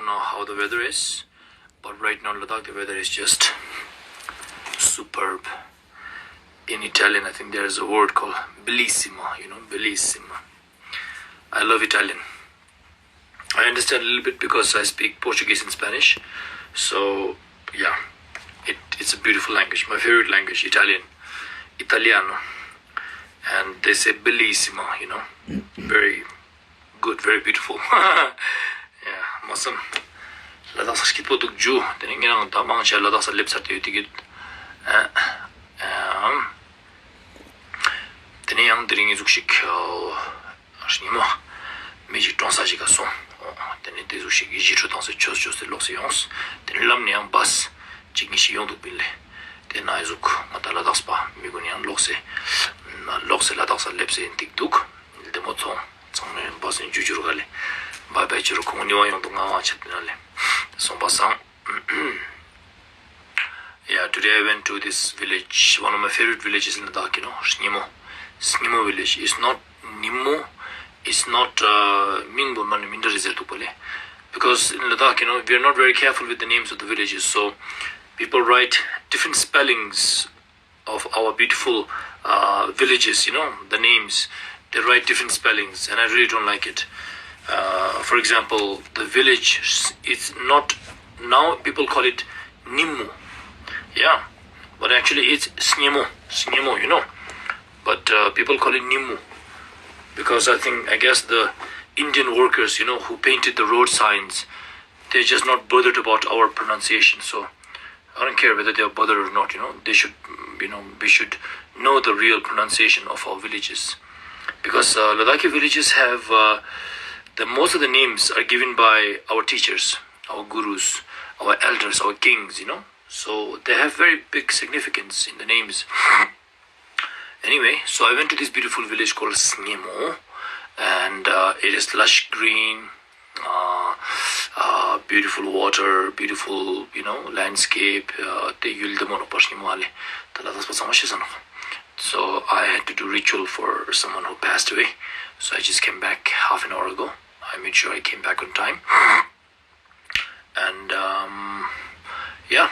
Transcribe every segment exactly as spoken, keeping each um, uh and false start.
know how the weather is, but right now in Ladakh the weather is just superb. In Italian, I think there is a word called bellissimo, you know, bellissimo. I love Italian. I understand a little bit because I speak Portuguese and Spanish. So, yeah, it, it's a beautiful language. My favorite language, Italian. Italiano. And they say bellissimo, you know. Very good, very beautiful. Yeah, མོ་སམ། ལ་དྭགས་ས་སྐྱིད་པོ་འདུག་ཇུ། དེ་ནས་ངེད་རང་ད་མང་ཆེ་ལ་དྭགས་ས་སླེབས་ཚར་ཏེ་ཡོད་དེ་གི། ཨ། ཨམ། དེ་ནས་ཡང་དེ་རིང་ངི་ཟུག་ཞིག་ཨ་ཉི་མ་མི་ཞིག་གྲོངས་ས་ཞིག་ག་སོང་། དེ་ནས་དེ་ཟུག་ཞིག་གི་ཞི་ཁྲོ་བཏང་སེ་ཆོས་ཆོས་སེ་ལོག་སེ་ཡོངས། དེ་ནས་ལམ་ནས་ཡང་བཱས་གཅིག་གཉིས་ཤིག་ཡོང་འདུག་པིན་ལེ། དེ་ན་ཨི་ཟུག་ང་ད་ལ་དྭགས་པ་མི་གུན་ཡང་ལོག་སེ་ལོག་སེ་ལ་དྭགས་ས་སླེབས་སེ་འདུག་འདུག་དེ་མོ་ཚོང་ཚང་མས་བཱས་ནས་འཇུ་འཇུ་རུ་ག་ལེ། བཱའི་བཱའི་ཅི་རུ་ཁོང་ནི་བ་ཡོང་འདུག་ང་བ་ཆ་དེ་ན་ལེ། སོང་པ་སང་། Yeah, today I went to this village, one of my favorite villages in Ladakh, you know, Snyimo. Snyimo village. It's not Nimo, it's not uh, Mingbo, Mani Mindar is Tukpale. Because in Ladakh, you know, we are not very careful with the names of the villages. So people write different spellings of our beautiful uh, villages, you know, the names. They write different spellings, and I really don't like it. Uh, for example, the village, it's not, now people call it Nimu. Yeah, but actually it's Snyimo, Snyimo, you know. But uh, people call it Nimu because I think, I guess the Indian workers, you know, who painted the road signs, they're just not bothered about our pronunciation. So I don't care whether they are bothered or not, you know, they should, you know, we should know the real pronunciation of our villages. Because uh, Ladakhi villages have, uh, the most of the names are given by our teachers, our gurus, our elders, our kings, you know. So they have very big significance in the names. Anyway, so I went to this beautiful village called Snyimo, and uh, it is lush green, uh, uh, beautiful water, beautiful, you know, landscape. Uh, དེ་ཡུལ་བདེ་མོ་ནོག་པ་སྙི་མོ་ཨ་ལེ། ད་ལ་དྭགས་པ་ཚང་མ་ཤེས་ས་ནོག So I had to do ritual for someone who passed away. So I just came back half an hour ago. I made sure I came back on time. And um, yeah,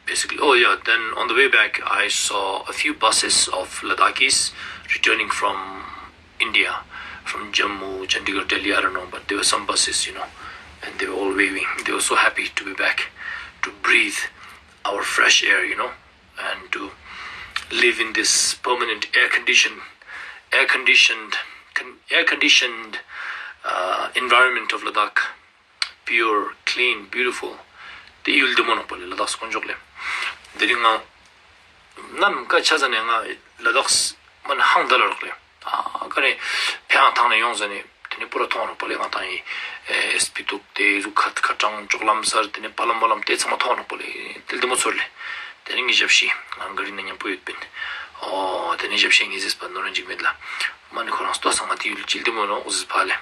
basically, oh yeah, then on the way back, I saw a few buses of Ladakhis returning from India, from Jammu, Chandigarh, Delhi, I don't know, but there were some buses, you know, and they were all waving. They were so happy to be back, to breathe our fresh air, you know, and to live in this permanent air condition, air conditioned, con- air conditioned uh, environment of Ladakh. Pure, clean, beautiful. དེ་ཡུལ་བདེ་མོ་ནོག་པ་ལེ། ལ་དྭགས་དཀོན་མཆོག་ལེ། དེ་རིང་ང་ནམ་མཁའ་ཆ་ཟ་ནས་ང་ལ་དྭགས་མ་ནི་ཧང་ད་ལ་རོག་ལེ། ཨ་ཀ་ནས་ཕེ་ཧང་ཐང་ནས་ཡོང་ཟ་ནས་དེ་ནས་པུ་ར་མཐོང་ནོག་པ་ལེ། ང་ཏང་ཡི་ཨེ་སྤི་ཏོག་དེ་ཟུག་ཁ་ཁ་གྲངས་ཅོག་ལམ་སར་དེ་ནས་པ་ལམ་པ་ལམ་དེ་ཚང་མ་མཐོང་ནོག་པ་ལེ། དེ་བདེ་མོ་ཚོར་ལེ། དེ་ནས་ངའི་ཞབས་ཕྱི་ང་ག་རི་ན་མཉམ་པོ་ཡོད་པིན། ཨོ་དེ་ནས་ཞབས་ཕྱི་ངའི་ཟེར་པ་ནོར་འཇིགས་མེད་ལ། མ་ནི་ཁོ་རང་ལྟོས་ས་ང་དེ་ཡུལ་ཅིག་བདེ་མོ་ནོག་ཟེར་ཕ་ལེ།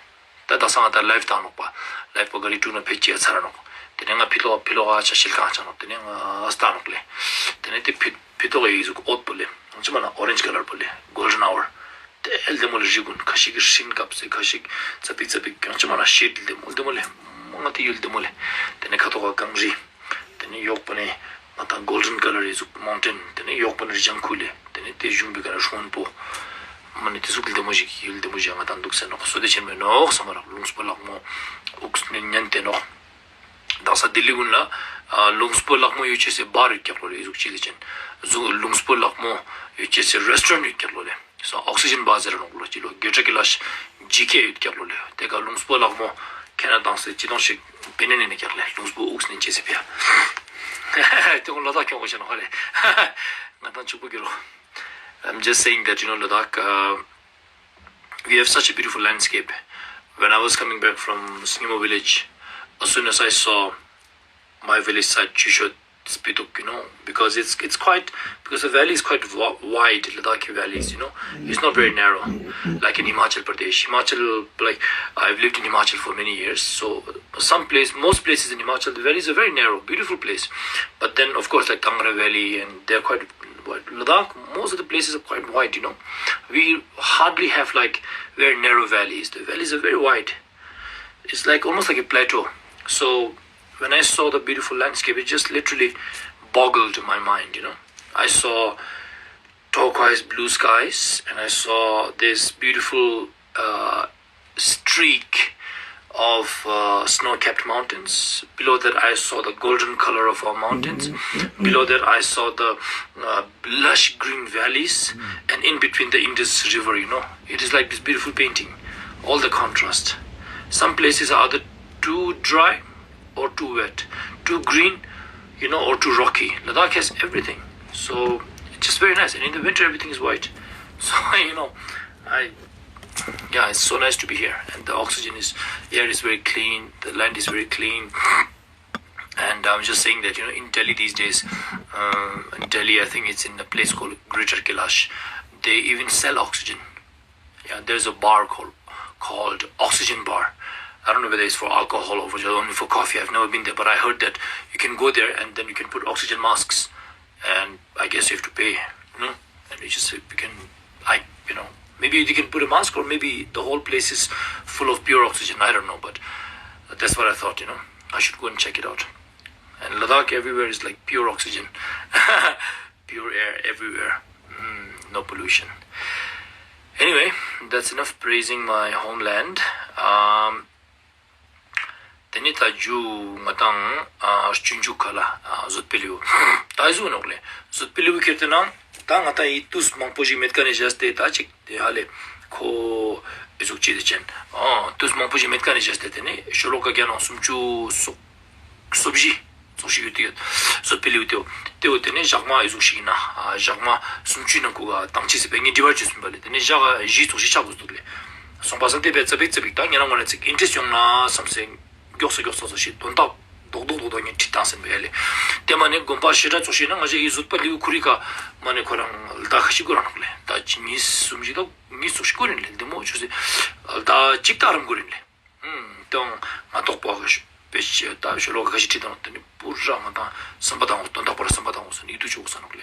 ད་ད་སང་ང་ད་ལའིབ་བཏང་ནོག་པ། ལའིབ་པོ་ག་རི་དྲུག་ན་ཕེ་ཅི་ཡ་ཚར་ནོག་དེ་ནས་ང་ཕི་ལོག་ཕི་ལོག་ཨ་ཆ་ཤིལ་ཁང་ཆ་ནོག་དེ་ནས་ང་ཨ་སྟ་ནོག་ལེ། དེ་ནས་དེ་ཕི་ཕི་ཏོག་ཡི་ཟུག་འོད་པོ་ལེ། ང་ཅི་མ་ན་ཨོ་རེན་ཇི་ཀ་ལར་པོ་ལེ། གོལ་ཌན་ཨ་ཝར། དེ་བདེ་མོ་ལེ། རི་གུན་ཁ་ཤིག་གི་ཧྲིན་ཀབ་སེ་ཁ་ཤིག་ཙ་པིག་ཙ་པིག་ཡང་ཅི་མ་ན་ཤེད་བདེ་མོ་བདེ་མོ་ལེ། ང་དེ་ཡུལ་བདེ་མོ་ལེ། དེ་ནས་ཁ་ཐོག་ག་གངས་རི། དེ་ནས་ཡོག་པོ་ནས་ང་ད་གོལ་ཌན་ཀ་ལར་ཡི་ཟུག་མའུན་ཊེན། དེ་ནས་ཡོག་པོ་ནས་རི་ལྗང་ཁུ་ལེ། དེ་ནས་དེ་གཞུང་པའི་ཀ་ནས་སྔོན་པོ། མ་ནི་དེ་ཟུག་བདེ་མོ་ཞིག་ཡུལ་བདེ་མོ་ཞིག་ང་ད་འདུག་སེ་ནོག་སོ་དེ་ཆེན་མོ་ནོག་ས་མ་རག་ལུང་སྤོ་ལག་མོ་དབུགས་ནི་ཉན་ཏེ་ནོག་དག་ས་ལྡི་ལི་གུན་ལ་ཨ་ལུང་སྤོ་ལག་མོ་ཡོད་ཅེས་སི་བར་ཡོད་ཀྱག་ལོ་ལེ། ཟུག་ཅི་ལེ་ཅན་ཟུག་ལུང་སྤོ་ལག་མོ་ཡོད་ཅེས་སི་རེས་ཊོ་རན་ཡོད་ཀྱག་ལོ་ལེ། སོ་ཨོག་སི་ཇན་བར་ཟེར་ར་ནོག་ལོ་ཅི་ལོ་གེ་ཏྲ་ཀི་ལ་ཤ་ཇི་ཁེ་ཡོད་ཀྱག་ལོ་ལེ། དེ་ཀ་ལུང་སྤོ་ལག་མོ་ཁེ་ན་དང་སེ་ཅི་དོང་ཞིག་པེ་ནེ་ནེ་ནེ་ཀྱག་ལེ། ལུང་སྤོ་དབུགས་ནེ་ཅེས་སི་ཕི་ཡ། དེ་ཀུན་ལ་དྭགས་ཁྱོང་གོ་ཤ་ནོག་ཧ་ལེ། ང་དང་ཕྱུག་པོ་གི་རོ། I'm just saying that, you know, Ladakh, uh, we have such a beautiful landscape. When I was coming back from Snyimo village, as soon as I saw my village side, Chushot, Spituk, you know, because it's it's quite, because the valley is quite wa- wide, Ladakhi valleys, you know, it's not very narrow, like in Himachal Pradesh. Himachal, like, I've lived in Himachal for many years, so some place, most places in Himachal, the valleys are very narrow, beautiful place, but then of course like Kangra Valley and they're quite wide. Ladakh, most of the places are quite wide, you know. We hardly have like very narrow valleys. The valleys are very wide. It's like almost like a plateau. So when I saw the beautiful landscape, it just literally boggled my mind, you know. I saw turquoise blue skies, and I saw this beautiful uh, streak of uh, snow-capped mountains. Below that, I saw the golden color of our mountains. Below that, I saw the uh, lush green valleys, and in between, the Indus River. You know, it is like this beautiful painting. All the contrast. Some places are either too dry or too wet, too green, you know, or too rocky. Ladakh has everything. So it's just very nice. And in the winter, everything is white. So, you know, I, yeah, it's so nice to be here. And the oxygen is, air is very clean, the land is very clean. And I'm just saying that, you know, in Delhi these days, um, in Delhi, I think it's in a place called Greater Kailash, they even sell oxygen. Yeah, there's a bar called called Oxygen Bar. I don't know whether it's for alcohol or for just only for coffee. I've never been there, but I heard that you can go there and then you can put oxygen masks, and I guess you have to pay, you know. And you just you can, I, you know, maybe you can put a mask, or maybe the whole place is full of pure oxygen. I don't know, but that's what I thought. You know, I should go and check it out. And Ladakh, everywhere is like pure oxygen, pure air everywhere. Mm, no pollution. Anyway, that's enough praising my homeland. Um, ཏེ་ནེ་ད་ཇུ་ང་དང་ཨ་སྤྱོད་འཇུག་ཁ་ལ་ཨ་བཟོད་པའི་ལེའུ། ད་ཨི་ཟུག་ནོག་ལེ། བཟོད་པའི་ལེའུ་ཁྱེར་ཏེ་ན་ད་ང་དང་ཨི་དུས་མང་པོ་ཞིག་མེད་ཀ་ནེ་བཞག་སྟེ་ད་ཅིག་ཏེ་ཧ་ལེ་ཁོ་ཨི་ཟུག་ཅིག་ཏེ་ཅན། ཨ་དུས་མང་པོ་ཞིག་མེད་ཀ་ནེ་བཞག་སྟེ་ཏེ་ནེ་ཤོ་ལོ་ཀ་བརྒྱ་ནང་སུམ་ཅུ་སོ་སོ་བཞི་ཙོགས་ཤིག་ཡོད་དེ་ཡོད། བཟོད་པའི་ལེའུ་ཏེའོ། ཏེའོ་ཏེ་ནེ་ཞག་མ་ཨི་ཟུག་ཤིག་ན་ཨ་ཞག་མ་སུམ་ཅུའི་ནང་ཁུག་ག་དང་ཅི་སི་པེ་ངེ་དྲི་བར་བཅོས་སུན་པ་ལེ། ཏེ་ནེ་ཞག་བཞི་ཙོགས་ཤིག་ཆགས་དགོས་འདུག་ལེ། སོང་པ་སང་ཏེ་བེ་ཙ་པིག་ཙ་པིག་ད་ཉེ་རང་ངོ་ན་ཅིག་ཨིན་ཊེ་རེསྚ་ཡོང་ན་བསམ་སེ་མགྱོགས་སེ་མགྱོགས་སེ་ཙོགས་ཤིག་དོན་དག་རྡོག་རྡོག་རྡོག་རྡོག་ངེ་ཁྲིད་བཏང་སེ་བེ་ལེ། ཏེ་མ་ནེ་དགོན་པ་བཤད་གྲྭ་ཙོགས་ཤིག་ན་ང་ཞ་ཨི་བཟོད་པའི་ལེའུ་ཁུ་རི་ཀ་མ་ནེ་ཁོ་རང་ལྡ་ཁ་ཤིག་གོ་རང་ནོག་ལེ། ད་ཅི་ཉིས་སུམ་ཞིག་ད་ཉིས་ཙོགས་ཤིག་གོ་རིན་ལེ། འདི་མོ་ཆུ་སེ་ལྡ་ཅིག་ད་རམ་གོ་རིན་ལེ། ཏང་ང་ཏོག་པོ་ག་ཤུ་པེ་ཤེ་ད་ཤོ་ལོ་ཀ་ག་ཤི་ཁྲིད་དང་ཏེ་ནེ་པུ་ར་ང་དང་སམ་པ་དང་དོན་དག་པོ་ར་སམ་པ་དང་སོ་ནི་ཡིད་དུ་ཆུག་ས་ནོག་ལེ།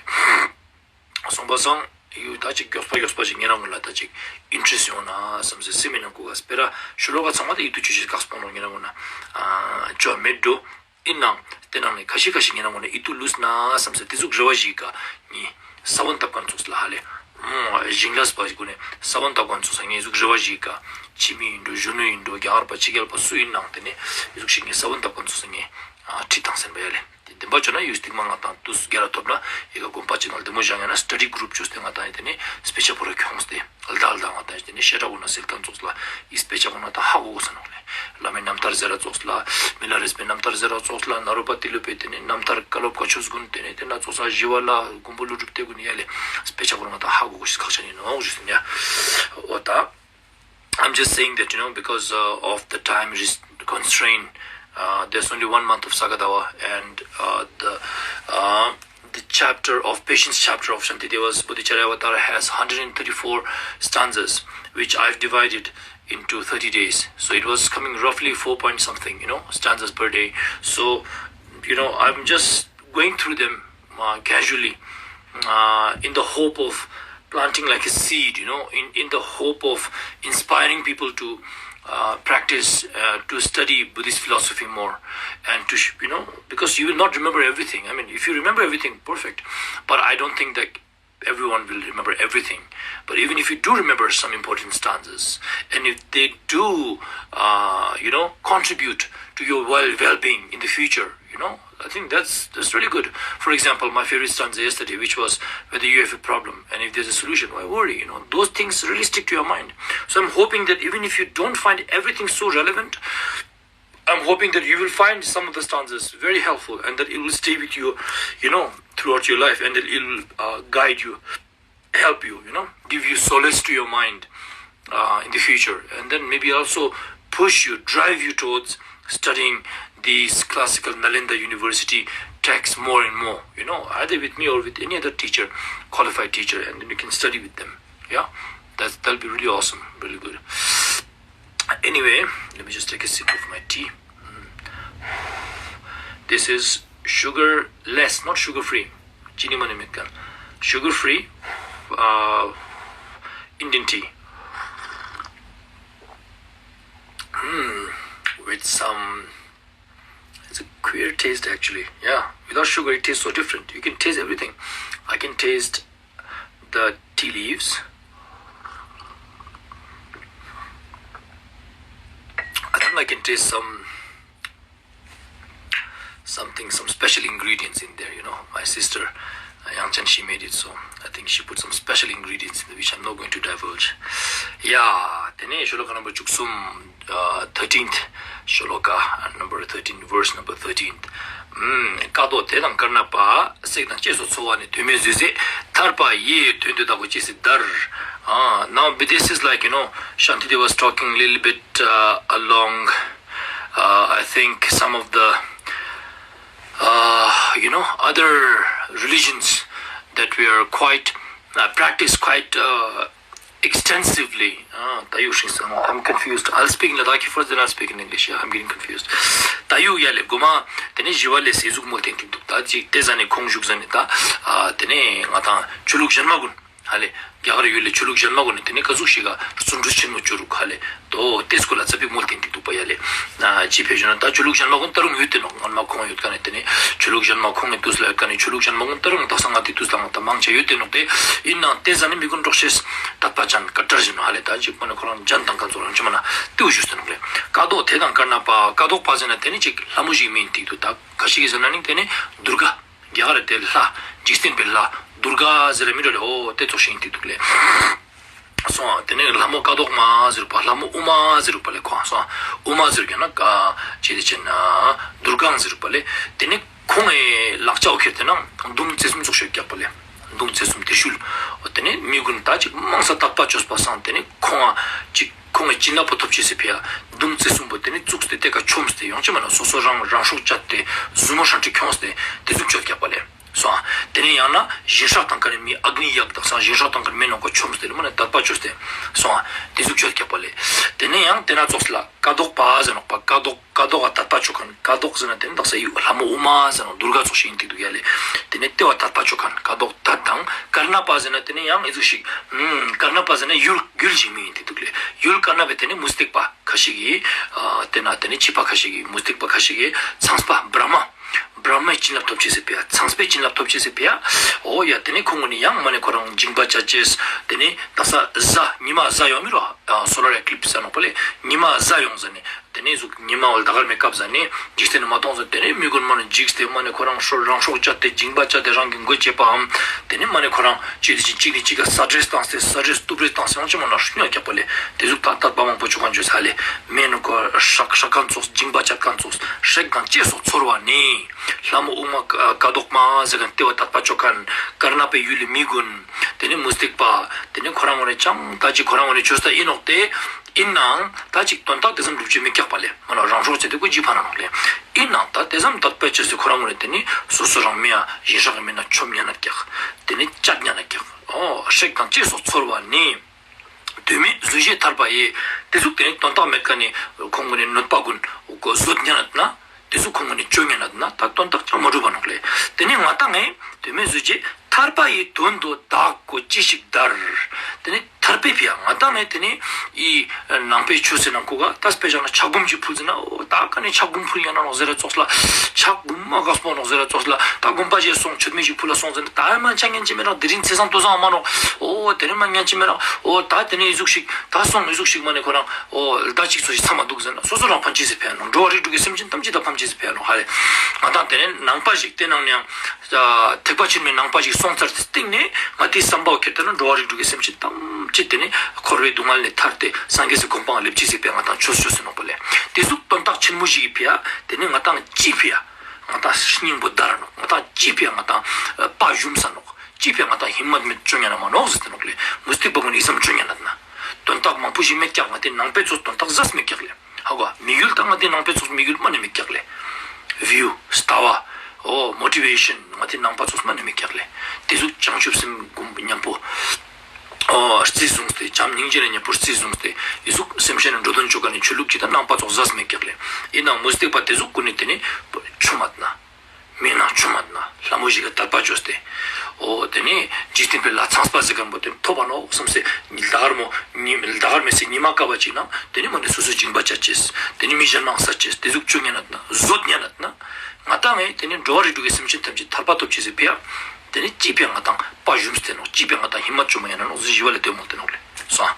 སོང་པ་སང་ཡུ་ད་ཅིག་མགྱོགས་པ་མགྱོགས་པ་ཅིག་ཉེ་རང་ངོ་ལ་ད་ཅིག་ཨིན་ཊེ་རེསྚ་ཡོང་ན་སམ་སེ་སེམས་ནང་ཁུག་ག་སྤེ་ར་ཤོ་ལོ་ཀ་ཚང་མ་ད་ཡིད་དུ་ཆུག་ཅིག་ཀགས་པོ་ནོག་ཉེ་རང་ངོ་ན་ཨ་ཅོ་མེད་འགྲོ། ཨིན་ནའང་ཏེ་ནང་ནེ་ཁ་ཤི་ཁ་ཤི་ཉེ་རང་ངོ་ན་ཡིད་དུ་ལུས་ན་སམ་སེ་ཏེ་ཟུག་རེ་བ་ཞིག་ག་ངེ་ས་བོན་བཏབ་ཁན་ཙོགས་ལ་ཧ་ལེ། ཨུམ་ཞིང་ལས་པ་ཞིག་གུན་ནེ་ས་བོན་བཏབ་ཁན་ཙོགས་ས་ངེ་ཟུག་རེ་བ་ཞིག་ག་ཕྱི་མི་ཨིན་འགྲོ་གཞོན་ནུ་ཨིན་འགྲོ་རྒྱ་གར་པ་ཕྱི་རྒྱལ་པ་སུ་ཨིན་ནའང་ཏེ་ནེ་ཨི་ཟུག་ཤིག་ངེ་ས་བོན་བཏབ་ཁན་ཙོགས་ས་ངེ་ཨ་ཁྲིད་བཏང་སེན་པ་ཡ་ལེ། ཏེ་བདེན་པ་ཅོ་ན་ཡུ་སྟིང་མ་ང་དང་དུས་རྒྱལ་ལ་ཐོབ་ན་ཡི་ག་དགོན་པ་ཅིག་ནང་ལ་བདེ་མོ་བཞག་ཡང་ན་སི་ཊ་ཌི་གུ་རུབ་ཅོས་ཏེ་ང་དང་ཡི་ཏེ་ནེ་སྤེ་ཆ་པོ་ར་ཁྱོངས་ཏེ་ལྡ་ལྡ་ང་དང་ཡི་ཏེ་ནེ་བཤད་གྲྭ་གུན་ན་སིལ་ཁན་ཙོགས་ལ་ཨི་སྤེ་ཆ་གུན་ན་ད་ཧ་གོ་གོས་ས་ནོག་ལེ། བླ་མའི་རྣམ་ཐར་ཟེར་ར་ཙོགས་ལ་མི་ལ་རས་པའི་རྣམ་ཐར་ཟེར་ར་ཙོགས་ལ་ནཱ་རོ་པ་ཏི་ལོ་པའི་ཏེ་ནེ་རྣམ་ཐར་བཀའ་སློབ་བཀའ་ཆོས་གུན་ཏེ་ནེ་ཏེ་ན་ཙོགས་ས་ཞི་བ་ལྷ་མགོན་པོ་ཀླུ་སྒྲུབ་ཏེ་གུན་ཡ་ལེ་སྤེ་ཆ་གུན་ན་ད་ཧ་གོ་གོས་ཤེས་ཁག་ཆེན་ཨིན་ནོག་ཞུས་ཏེ་ཡ། འོ་ད I'm just saying that, you know, because uh, of the time res- constraint, uh, there's only one month of Sakadawa, and uh, the uh, the chapter of patience chapter of Shantideva's Bodhicharya Avatar has one hundred thirty-four stanzas, which I've divided into thirty days. So it was coming roughly four point something, you know, stanzas per day. So, you know, I'm just going through them uh, casually uh, in the hope of planting like a seed, you know, in, in the hope of inspiring people to uh, practice, uh, to study Buddhist philosophy more, and to, sh- you know, because you will not remember everything. I mean, if you remember everything, perfect. But I don't think that everyone will remember everything. But even if you do remember some important stanzas, and if they do, uh, you know, contribute to your well well-being in the future, you know, I think that's that's really good. For example, my favorite stanza yesterday, which was, "Whether you have a problem and if there's a solution, why worry?" You know, those things really stick to your mind. So I'm hoping that even if you don't find everything so relevant, I'm hoping that you will find some of the stanzas very helpful and that it will stay with you, you know, throughout your life, and that it will uh, guide you, help you, you know, give you solace to your mind uh, in the future, and then maybe also push you, drive you towards studying these classical Nalanda University texts more and more, you know, either with me or with any other teacher, qualified teacher, and then you can study with them. Yeah, that's, that'll be really awesome, really good. Anyway, let me just take a sip of my tea. Mm. This is sugar less, not sugar free. ཅི་ནི་མ་ནི་མེད་ཁན། Sugar free uh, Indian tea. Mm. With some weird taste actually. Yeah, without sugar, it tastes so different. You can taste everything. I can taste the tea leaves. I think I can taste some something, some special ingredients in there, you know. My sister, uh, Yang Chen, she made it, so I think she put some special ingredients in there, which I'm not going to divulge. Yeah, ཏེ་ནེ་ཤོ་ལོ་ཀ་number བཅུ་གསུམ, uh, thirteenth, ཤོ་ལོ་ཀ, uh, number thirteen, verse number thirteen. ཀ་དོག་དེ་དང་དཀར་ནག་པ། བསྲེགས་དང་བཅས་སོགས་འཚོ་བ་ནི། དོན་མེད་བཟོད་བྱེད་ཐར་པ་ཡི། དོན་དུ་བདག་པོས་ཅི་སྲིད་བདར། Uh, now, but this is like, you know, Shantideva was talking a little bit, uh, along, uh, I think, some of the, uh, you know, other religions that we are quite, uh, practice quite, uh, extensively. Uh, ད་ཡུག་ཤིང་སང་, I'm confused. I'll speak in Ladakhi first, then I'll speak in English. Yeah, I'm getting confused. ད་ཡུག་ཡ་ལེ་གོ་མ་ཏེ་ནེ་ཞི་བ་ལྷས་ཟེ་ཟུག་མོལ་ཏེ་ཏིག་འདུག་ད་ཅིག་ཏེ་ཟ་ནེ་ཁོང་བཞུགས་ཟ་ནེ་ད་ཨ་ཏེ་ནེ་ང་དང་ཆོས་ལུགས་ཞན་མ་གུན་ཧ་ལེ་རྒྱ་གར་ཡུལ་ལེ་ཆོས་ལུགས་ཞན་མ་གུན་ནི་ཏེ་ནེ་ཀ་ཟུག་ཤིག་ག་རྩོན་འགྲུས་ཆེན་མོ་ཅོ་རུག་ཧ་ལེ། དོ་ཏེ་སྐོར་ལ་ཙ་པིག་མོལ་ཏེ་ཏིག་འདུག་པ་ཡ་ལེ། ན་ཅི་ཕེ་ཞུ་ན་ད་ཆོས་ལུགས་ཞན་མ་གུན་ད་རུང་ཡོད་ཏེ་ནོག་སྔོན་མ་ཁོང་ཡོད་ཀ་ནེ་ཏེ་ནེ་ཆོས་ལུགས་ཞན་མ་ཁོང་ངི་དུས་ལ་ཡོད་ཀ་ནེ་ཆོས་ལུགས་ཞན་མ་གུན་ད་རུང་དག་ས་ང་ཏེ་དུས་ལ་ང་ད་མང་ཆེ་ཡོད་ཏེ་ནོག་ཏེ། ཨིན་ནའང་ཏེ་ཟ་ནེ་མི་གུན་འགྲོགས་ཤེས་དད་པ་ཅན་ཀ་ཏར་ཞིག་ནོག་ཧ་ལེ། ད་ཅིག་པ་ནེ་ཁོ་རང་ཇན་དང་ཀ་ཙོགས་རང་ཅི་མ་ན་ཏེ་བོ་ཞུས་ཏེ་ནོག་ལེ། ཀ་དོག་དེ་དང་དཀར་ནག་པ། ཀ་དོག་པ་ཟེར་ན་ཏེ་ནེ་ཅིག་ལྷ་མོ་ཞིག་མིང་ཏིག་འདུག་ད་ཁ་ཤིག་གི་ཟེར་ན་ནི་ཏེ་ནེ་དུར་ག་རྒྱ་གར་ཏེ་ལྷ་འཇིག་རྟེན་པའི་ལྷ་དུར་ག་ཟེར་མི་འདྲ་ལེ། འོ་ཏེ་ཙོགས་ཤིག་ཏིག་འདུག་ལེ། སོང་ཨ། ཏེ་ནེ་ལྷ་མོ་ཀ་དོག་མ་ཟེར་པ་ལྷ་མོ་ཨུ་མ་ཟེར་པ་ལེ་ཁོང་སོང་ཨ། ཨུ་མ་ཟེར་གྱ་ན་ཀ་ཅི་ཏེ་ཅན་ན་དུར་གང་ཟེར་པ་ལེ། ཏེ་ནེ་ཁོང་ངི་ལག་ཆའོ་ཁྱེར་ཏེ་ན་མདུང་རྩེ་གསུམ་ཙོགས་ཤིག་ཀྱག་པ་ལེ། མདུང་རྩེ་གསུམ་ཏེ་ཤུལ། འོ་ཏེ་ནེ་མི་གུན་ད་ཅིག་མང་ས་དད་པ་ཅོས་པ་སང་ཏེ་ནེ་ཁོང་ང་ཅིག་ཁོང་ངི་བྱིན་རླབས་པོ་ཐོབ་ཅེས་སི་ཕི་ཡ་མདུང་རྩེ་གསུམ་པོ་ཏེ་ནེ་བཙུགས་ཏེ་ཏེ་ཀ་ཆོམས་ཏེ་ཡོང་ཅེས་མ་ན་སོ་སོ་རང་རང་སྲོག་བཅད་དེ་ཟུར་མོ་ཧྲ་ཁྲི་ཁྱོངས་ཏེ་ཏེ་ཟུག་ཅོས་ཀྱག་པ་ལེ། སོང་ཨ། ཏེ་ནེ་ཡང་ན་ཞིང་སྲག་དང་ཀ་ནེ་མི་ཨག་ནི་ཡག་དག་ས་ཞིང་སྲག་དང་ཀ་ནེ་མི་ནང་ཀོ་ཆོམས་ཏེ་ལེ་མ་ན་དད་པ་ཅོས་ཏེ་སོང་ཨ། ཏེ་ཟུག་ཅོས་ཀྱག་པ་ལེ། ཏེ་ནེ་ཡང་ཏེ་ན་ཙོགས་ལ་ཀ་དོག་པ་ཟེར་ནོག་པ། ཀ་དོག་ཀ་དོག་ག་དད་པ་ཅོ་ཁན། ཀ་དོག་ཟེར་ན་ཏེ་ནེ་དག་ས་ཡུ་ལྷ་མོ་ཨུ་མ་ཟེར་ནོག་དུར་ག་ཙོགས་ཤིག་ཨིན་ཏིག་འདུག་ཡ་ལེ། ཏེ་ནེ་ཏེ་བ་དད་པ་ཅོ་ཁན་ཀ་དོག་དད་དང་། དཀར་ནག་པ་ཟེར་ན་ཏེ་ནེ་ཡང་ཨི་ཟུག་ཤིག་ཨུམ་དཀར་ནག་པ་ཟེར་ན་ཡུལ་ཡུལ་ཞིག་མིང་ཨིན་ཏིག་འདུག་ལེ། ཡུལ་དཀར་ནག་པའི་ཏེ་ནེ་མུ་སྟེགས་པ་ཁ་ཤིག་གི་ཨ་ཏེ་ན་ཏེ་ནེ་ཕྱི་པ་ཁ་ཤིག་གི་མུ་སྟེགས་པ་ཁ་ཤིག་གི་ཚངས་པ་བྲཧྨ། བྲཧྨའི་བྱིན་རླབས་ཐོབ་ཅེས་སི་ཕི་ཡ། ཚངས་པའི་བྱིན་རླབས་ཐོབ་ཅེས་སི་ཕི་ཡ། འོ་ཡ་ཏེ་ནེ་ཁོང་གུན་ནི་ཡང་མ་ནེ་ཁོ་རང་འགྱིང་བག་ཅོ་ཅེས། ཏེ་ནེ་དག་ས་གཟའ་ཉི་མ་གཟའ་ཡོང་མི་རོ། ཨ་སོ་ལར་ཨེ་ཀླིབས་ཟེར་ནོག་པ་ལེ། ཉི་མ་གཟའ་ཡོང་ཟ་ནེ་ཏེ་ནེ་ཟུག་ཉི་མ་འོ་ལྡ་གར་མའི་སྐབས་ཟ་ནེ་འཇིག་རྟེན་ནི་མ་གཏོང་ཟ་ནེ་ཏེ་ནེ་མི་གུན་མ་ནེ་འཇིགས་ཏེ་མ་ནེ་ཁོ་རང་སྲོག་རང་སྲོག་བཅད་དེ་འགྱིང་བག་ཅོས་ཏེ་རང་གི་མགོ་བཅད་པའམ། ཏེ་ནེ་མ་ནེ་ཁོ་རང་ཅིག་ཏེ་ཅིག་ཅིག་ནེ་ཅིག་ག་ས་འདྲེས་བཏང་སྟེ་ས་འདྲེས་སྟུབ་འདྲེས་བཏང་སྟེ་ཡང་ཅི་མ་ན་ཧྲུ་ཉག་ཀྱག་པ་ལེ། ཏེ་ཟུག་ད་དད་པ་མང་པོ་ཅོ་ཁན་ཅོས་ས་ལེ། མེ་ནོ་ཀོ་སྲག་སྲག་ཁན་ཙོགས་འགྱིང་བག་ཅད་ཁན་ཙོགས་བསྲེགས་དང་བཅས་སོགས་འཚོ་བ་ནི། ལྷ་མོ་ཨུ་མ་ཀ་དོག་མ་ཟེར་ཁན་ཏེ་བ་དད་པ་ཅོ་ཁན་དཀར་ནག་པའི་ཡུལ་ལི་མི་གུན། ཏེ་ནེ་མུ་སྟེགས་པ། ཏེ་ནེ་ཁོ་རང་གུན་ནི་ཅང་ད་ཅི་ཁོ་རང་གུན་ནི་ཅོས་ས་ཨིན་ནོག་ཏེ། ཨིན་ནའང་ད་ཅིག་དོན་དག་ཏེ་ཙམ་སྒྲུབ་ཅེས་མི་ཀྱག་པ་ལེ། མ་ན་རང་སྲོག་བཅད་དེ་ཀོ་ཇི་ཕ་ན་ནོག་ལེ། ཨིན་ནའང་ད་ཏེ་ཙམ་དད་པ་ཅོས་སེ་ཁོ་རང་གུན་ནི་ཏེ་ནེ་སོ་སོ་རང་མི་ཡ་ཞིང་སྲག་གི་མི་ན་ཆོམ་ཉན་ན་ཀྱག་ཏེ་ནེ་བཅད་ཉན་ན་ཀྱག་འོ་བསྲེགས་དང་བཅས་སོགས་འཚོ་བ་ནི། དོན་མེད་བཟོད་བྱེད་ཐར་པ་ཡི། ཏེ་ཟུག་ཏེ་ནེ་དོན་དག་མེད་ཀ་ནེ་ཁོང་གུན་ནི་གནོད་པ་གུན་ཀོ་བཟོད་ཉན་ན་ན། ཏེ་ཟུག་ཁོང་གུན་ནི་ཅོ་ཉན་ན་ན་ད་དོན་དག་ཅང་མ་གྲུབ་པ་ནོག་ལེ། ཏེ་ནེ་ང་དང་ངི་དོན་མེད་བཟོད་བྱེད་ཐར་པ་ཡི། དོན་དུ་བདག་པོས་ཅི་ཞིག་བདར། ཏེ་ནེ་ཐར་པའི་ཕི་ཡ་ང་དང་ངི་ཏེ་ནེ་ཨི་ནང་པའི་ཆོས་སི་ནང་ཁུག་ག་ད་དཔེ་བཞག་ན་ཕྱག་འབུམ་ཅིག་ཕུལ་ཟེར་ན་འོ་ད་ཀ་ནེ་ཕྱག་འབུམ་ཕུལ་ཉན་ན་ནོག་ཟེར་ར་ཙོགས་ལ། ཕྱག་འབུམ་མ་ག་སྤོ་ནོག་ཟེར་ར་ཙོགས་ལ། ད་དགོན་པ་ཞིག་སོང་མཆོད་མེ་ཞིག་ཕུལ་ལ་སོང་ཟེར་ན་ད་ཡ་མ་ཆ་ཉན་ཅི་མེད་ནོག་དེ་རིང་ཚེས་བཟང་ལྟོ་བཟང་མ་ནོག་འོ་ཏེ་ནེ་མ་ཉན་ཅི་མེད་ནོག་འོ་ད་ཏེ་ནེ་ཨི་ཟུག་ཤིག་ད་སོང་ཨི་ཟུག་ཤིག་མ་ནེ་ཁོ་རང་། འོ་ལ་ད་ཅིག་ཚོ་ཞིག་ཚང་མ་འདུག་ཟེར་ན་སོ་སོ་རང་ཕན་ཅེས་སི་ཕན་ནོག་འགྲོ་བ་རིགས་དྲུག་གི་སེམས་ཅན་ཐམས་ཅད་ད་ཕན་ཅེས་སི་ཕན་ནོག་ཧ་ལེ། ང་དང་ཏེ་ནེ་ནང་པ་ཞིག་ཏེ་ནང་ནེ་ཡང་ཐེག་པ་ཆེན་མོའི་ནང་པ་ཞིག་སོང་ཚར་ཏེ་སྟིང་ནེ་ང་ཏེའི་བསམ་པའོ་ཁྱེར་ཏེ་ན་འགྲོ་བ་རིགས་དྲུག་གི་སེམས་ཅན་ཐམས་ཅད་ཏེ་ནེ་འཁོར་བའི་སྡུག་བསྔལ་ནེ་ཐར་ཏེ་སངས་རྒྱས་སི་གོ་འཕང་སླེབ་ཅེས་སི་ཕི་ཡ་ང་དང་ཆོས་ཅོས་སེ་ནོག་པ་ལེ། ཏེ་ཟུག་དོན་དག་ཆེན་མོ་ཞིག་གི་ཕི་ཡ་ཏེ་ནེ་ང་དང་ཅི་ཕི་ཡ་ང་དང་སྙིང་པོ་འདར་ནོག་ང་དང་ཅི་ཕི་ཡ་ང་དང་དཔའ་ཞུམ་ས་ནོག་ཅི་ཕི་ཡ་ང་དང་ཧིམ་མད་མེད་ཅོ་ཉན་ན་མ་ནོག་ཟེར་ཏེ་ནོག་ལེ། མུ་སྟེགས་པ་གུན་ནི་ཨི་ཙམ་ཅོ་ཉན་ན་ན། དོན་དག་མང་པོ་ཞིག་མེད་ཀྱག་ང་ཏེ་ནང་པའི་ཚོགས་དོན་དག་ཟ་ས་མེད་ཀྱག་ལེ། ཧ་གོ་མི་ཡུལ་ད་ང་ཏེ་ནང་པའི་ཚོགས་མི་ཡུལ་མ་ནེ་མེད་ཀྱག་ལེ། བིའུ་ལྟ་བ། འོ་མོ་ཊི་བེ་ཤན་ང་ཏེ་ནང་པ་ཚོགས་མ་ནེ་མེད་ཀྱག་ལེ། ཏེ་ཟུག་བྱང་ཆུབ་སེམས་སྒོམ་ཉམ་པོ། འོ་རྩིས་བཟུང་སྟེ་བྱམས་སྙིང་རྗེ་ལ་ཉམ་པོ་རྩིས་བཟུང་སྟེ་ཨི་ཟུག་སེམས་ཅན་ནི་འགྲོ་དོན་ཅོ་ཁན་ནི་ཆོས་ལུགས་ཅིག་ད་ནང་པ་ཚོགས་ཟ་ས་མེད་ཀྱག་ལེ། ཨིན་ནའང་མུ་སྟེགས་པ་ཏེ་ཟུག་གུན་ནི་ཏེ་ནེ་ཆོ་མ་ན། མེ་ནང་ཆོ་མ་ན་ལྷ་མོ་ཞིག་ག་དད་པ་ཅོས་ཏེ། འོ་ཏེ་ནེ་འཇིག་རྟེན་པའི་ལྷ་ཚངས་པ་ཟེར་ཁན་པོ་ཏེ་ཐོབ་པ་ནོག་བསམ་སེ་ལྡ་གར་མོ་ཉི་ལྡ་གར་མེ་སེ་ཉི་མ་ཀ་བ་ཅིག་ནང་ཏེ་ནེ་མ་ནེ་སོ་སོ་འགྱིང་བག་ཅོ་ཅེས་ཏེ་ནེ་མི་གཞན་མང་ས་ཅེས་ཏེ་ཟུག་ཅོ་ཉན་ན་ན་བཟོད་ཉན་ན་ན། ང་ བཏང་ངེ་དེ་ནི་འགྲོ་བ་རིགས་དྲུག་གི་སེམས་ཅན་ཐམས་ཅད་ཐར་པ་ཐོབ་ཅེས་སི་ཕི་ཡ། དེ་ནི་ཅི་ཕི་ཡ་ང་དང་པ་ཞུམ་སྟེ་ནོག་ཅི་ཕི་ཡ་ང་དང་ཧི་མ་ཅོ་མ་ཡ་ན་ནོག་ཟེར་ཞི་བ་ལ་དེ་མོལ་ཏེ་ནོག་ལེ། སོང་།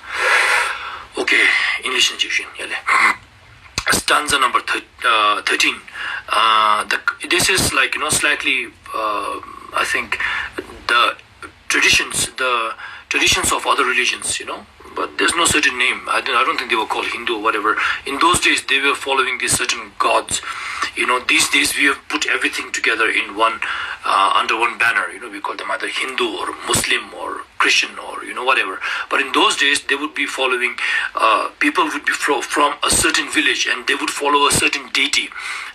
Okay, English ནི་ཅིག་ཞུ་ཡིན་ཡ་ལེ། Stanza number thir- uh, thirteen. Uh, the, this is, like, you know, slightly, uh, I think, the traditions, the traditions of other religions, you know. But there's no certain name. I don't, I don't think they were called Hindu or whatever. In those days, they were following these certain gods. You know, these days we have put everything together in one, uh, under one banner. You know, we call them either Hindu or Muslim or Christian or, you know, whatever. But in those days, they would be following, uh, people would be fro- from a certain village and they would follow a certain deity.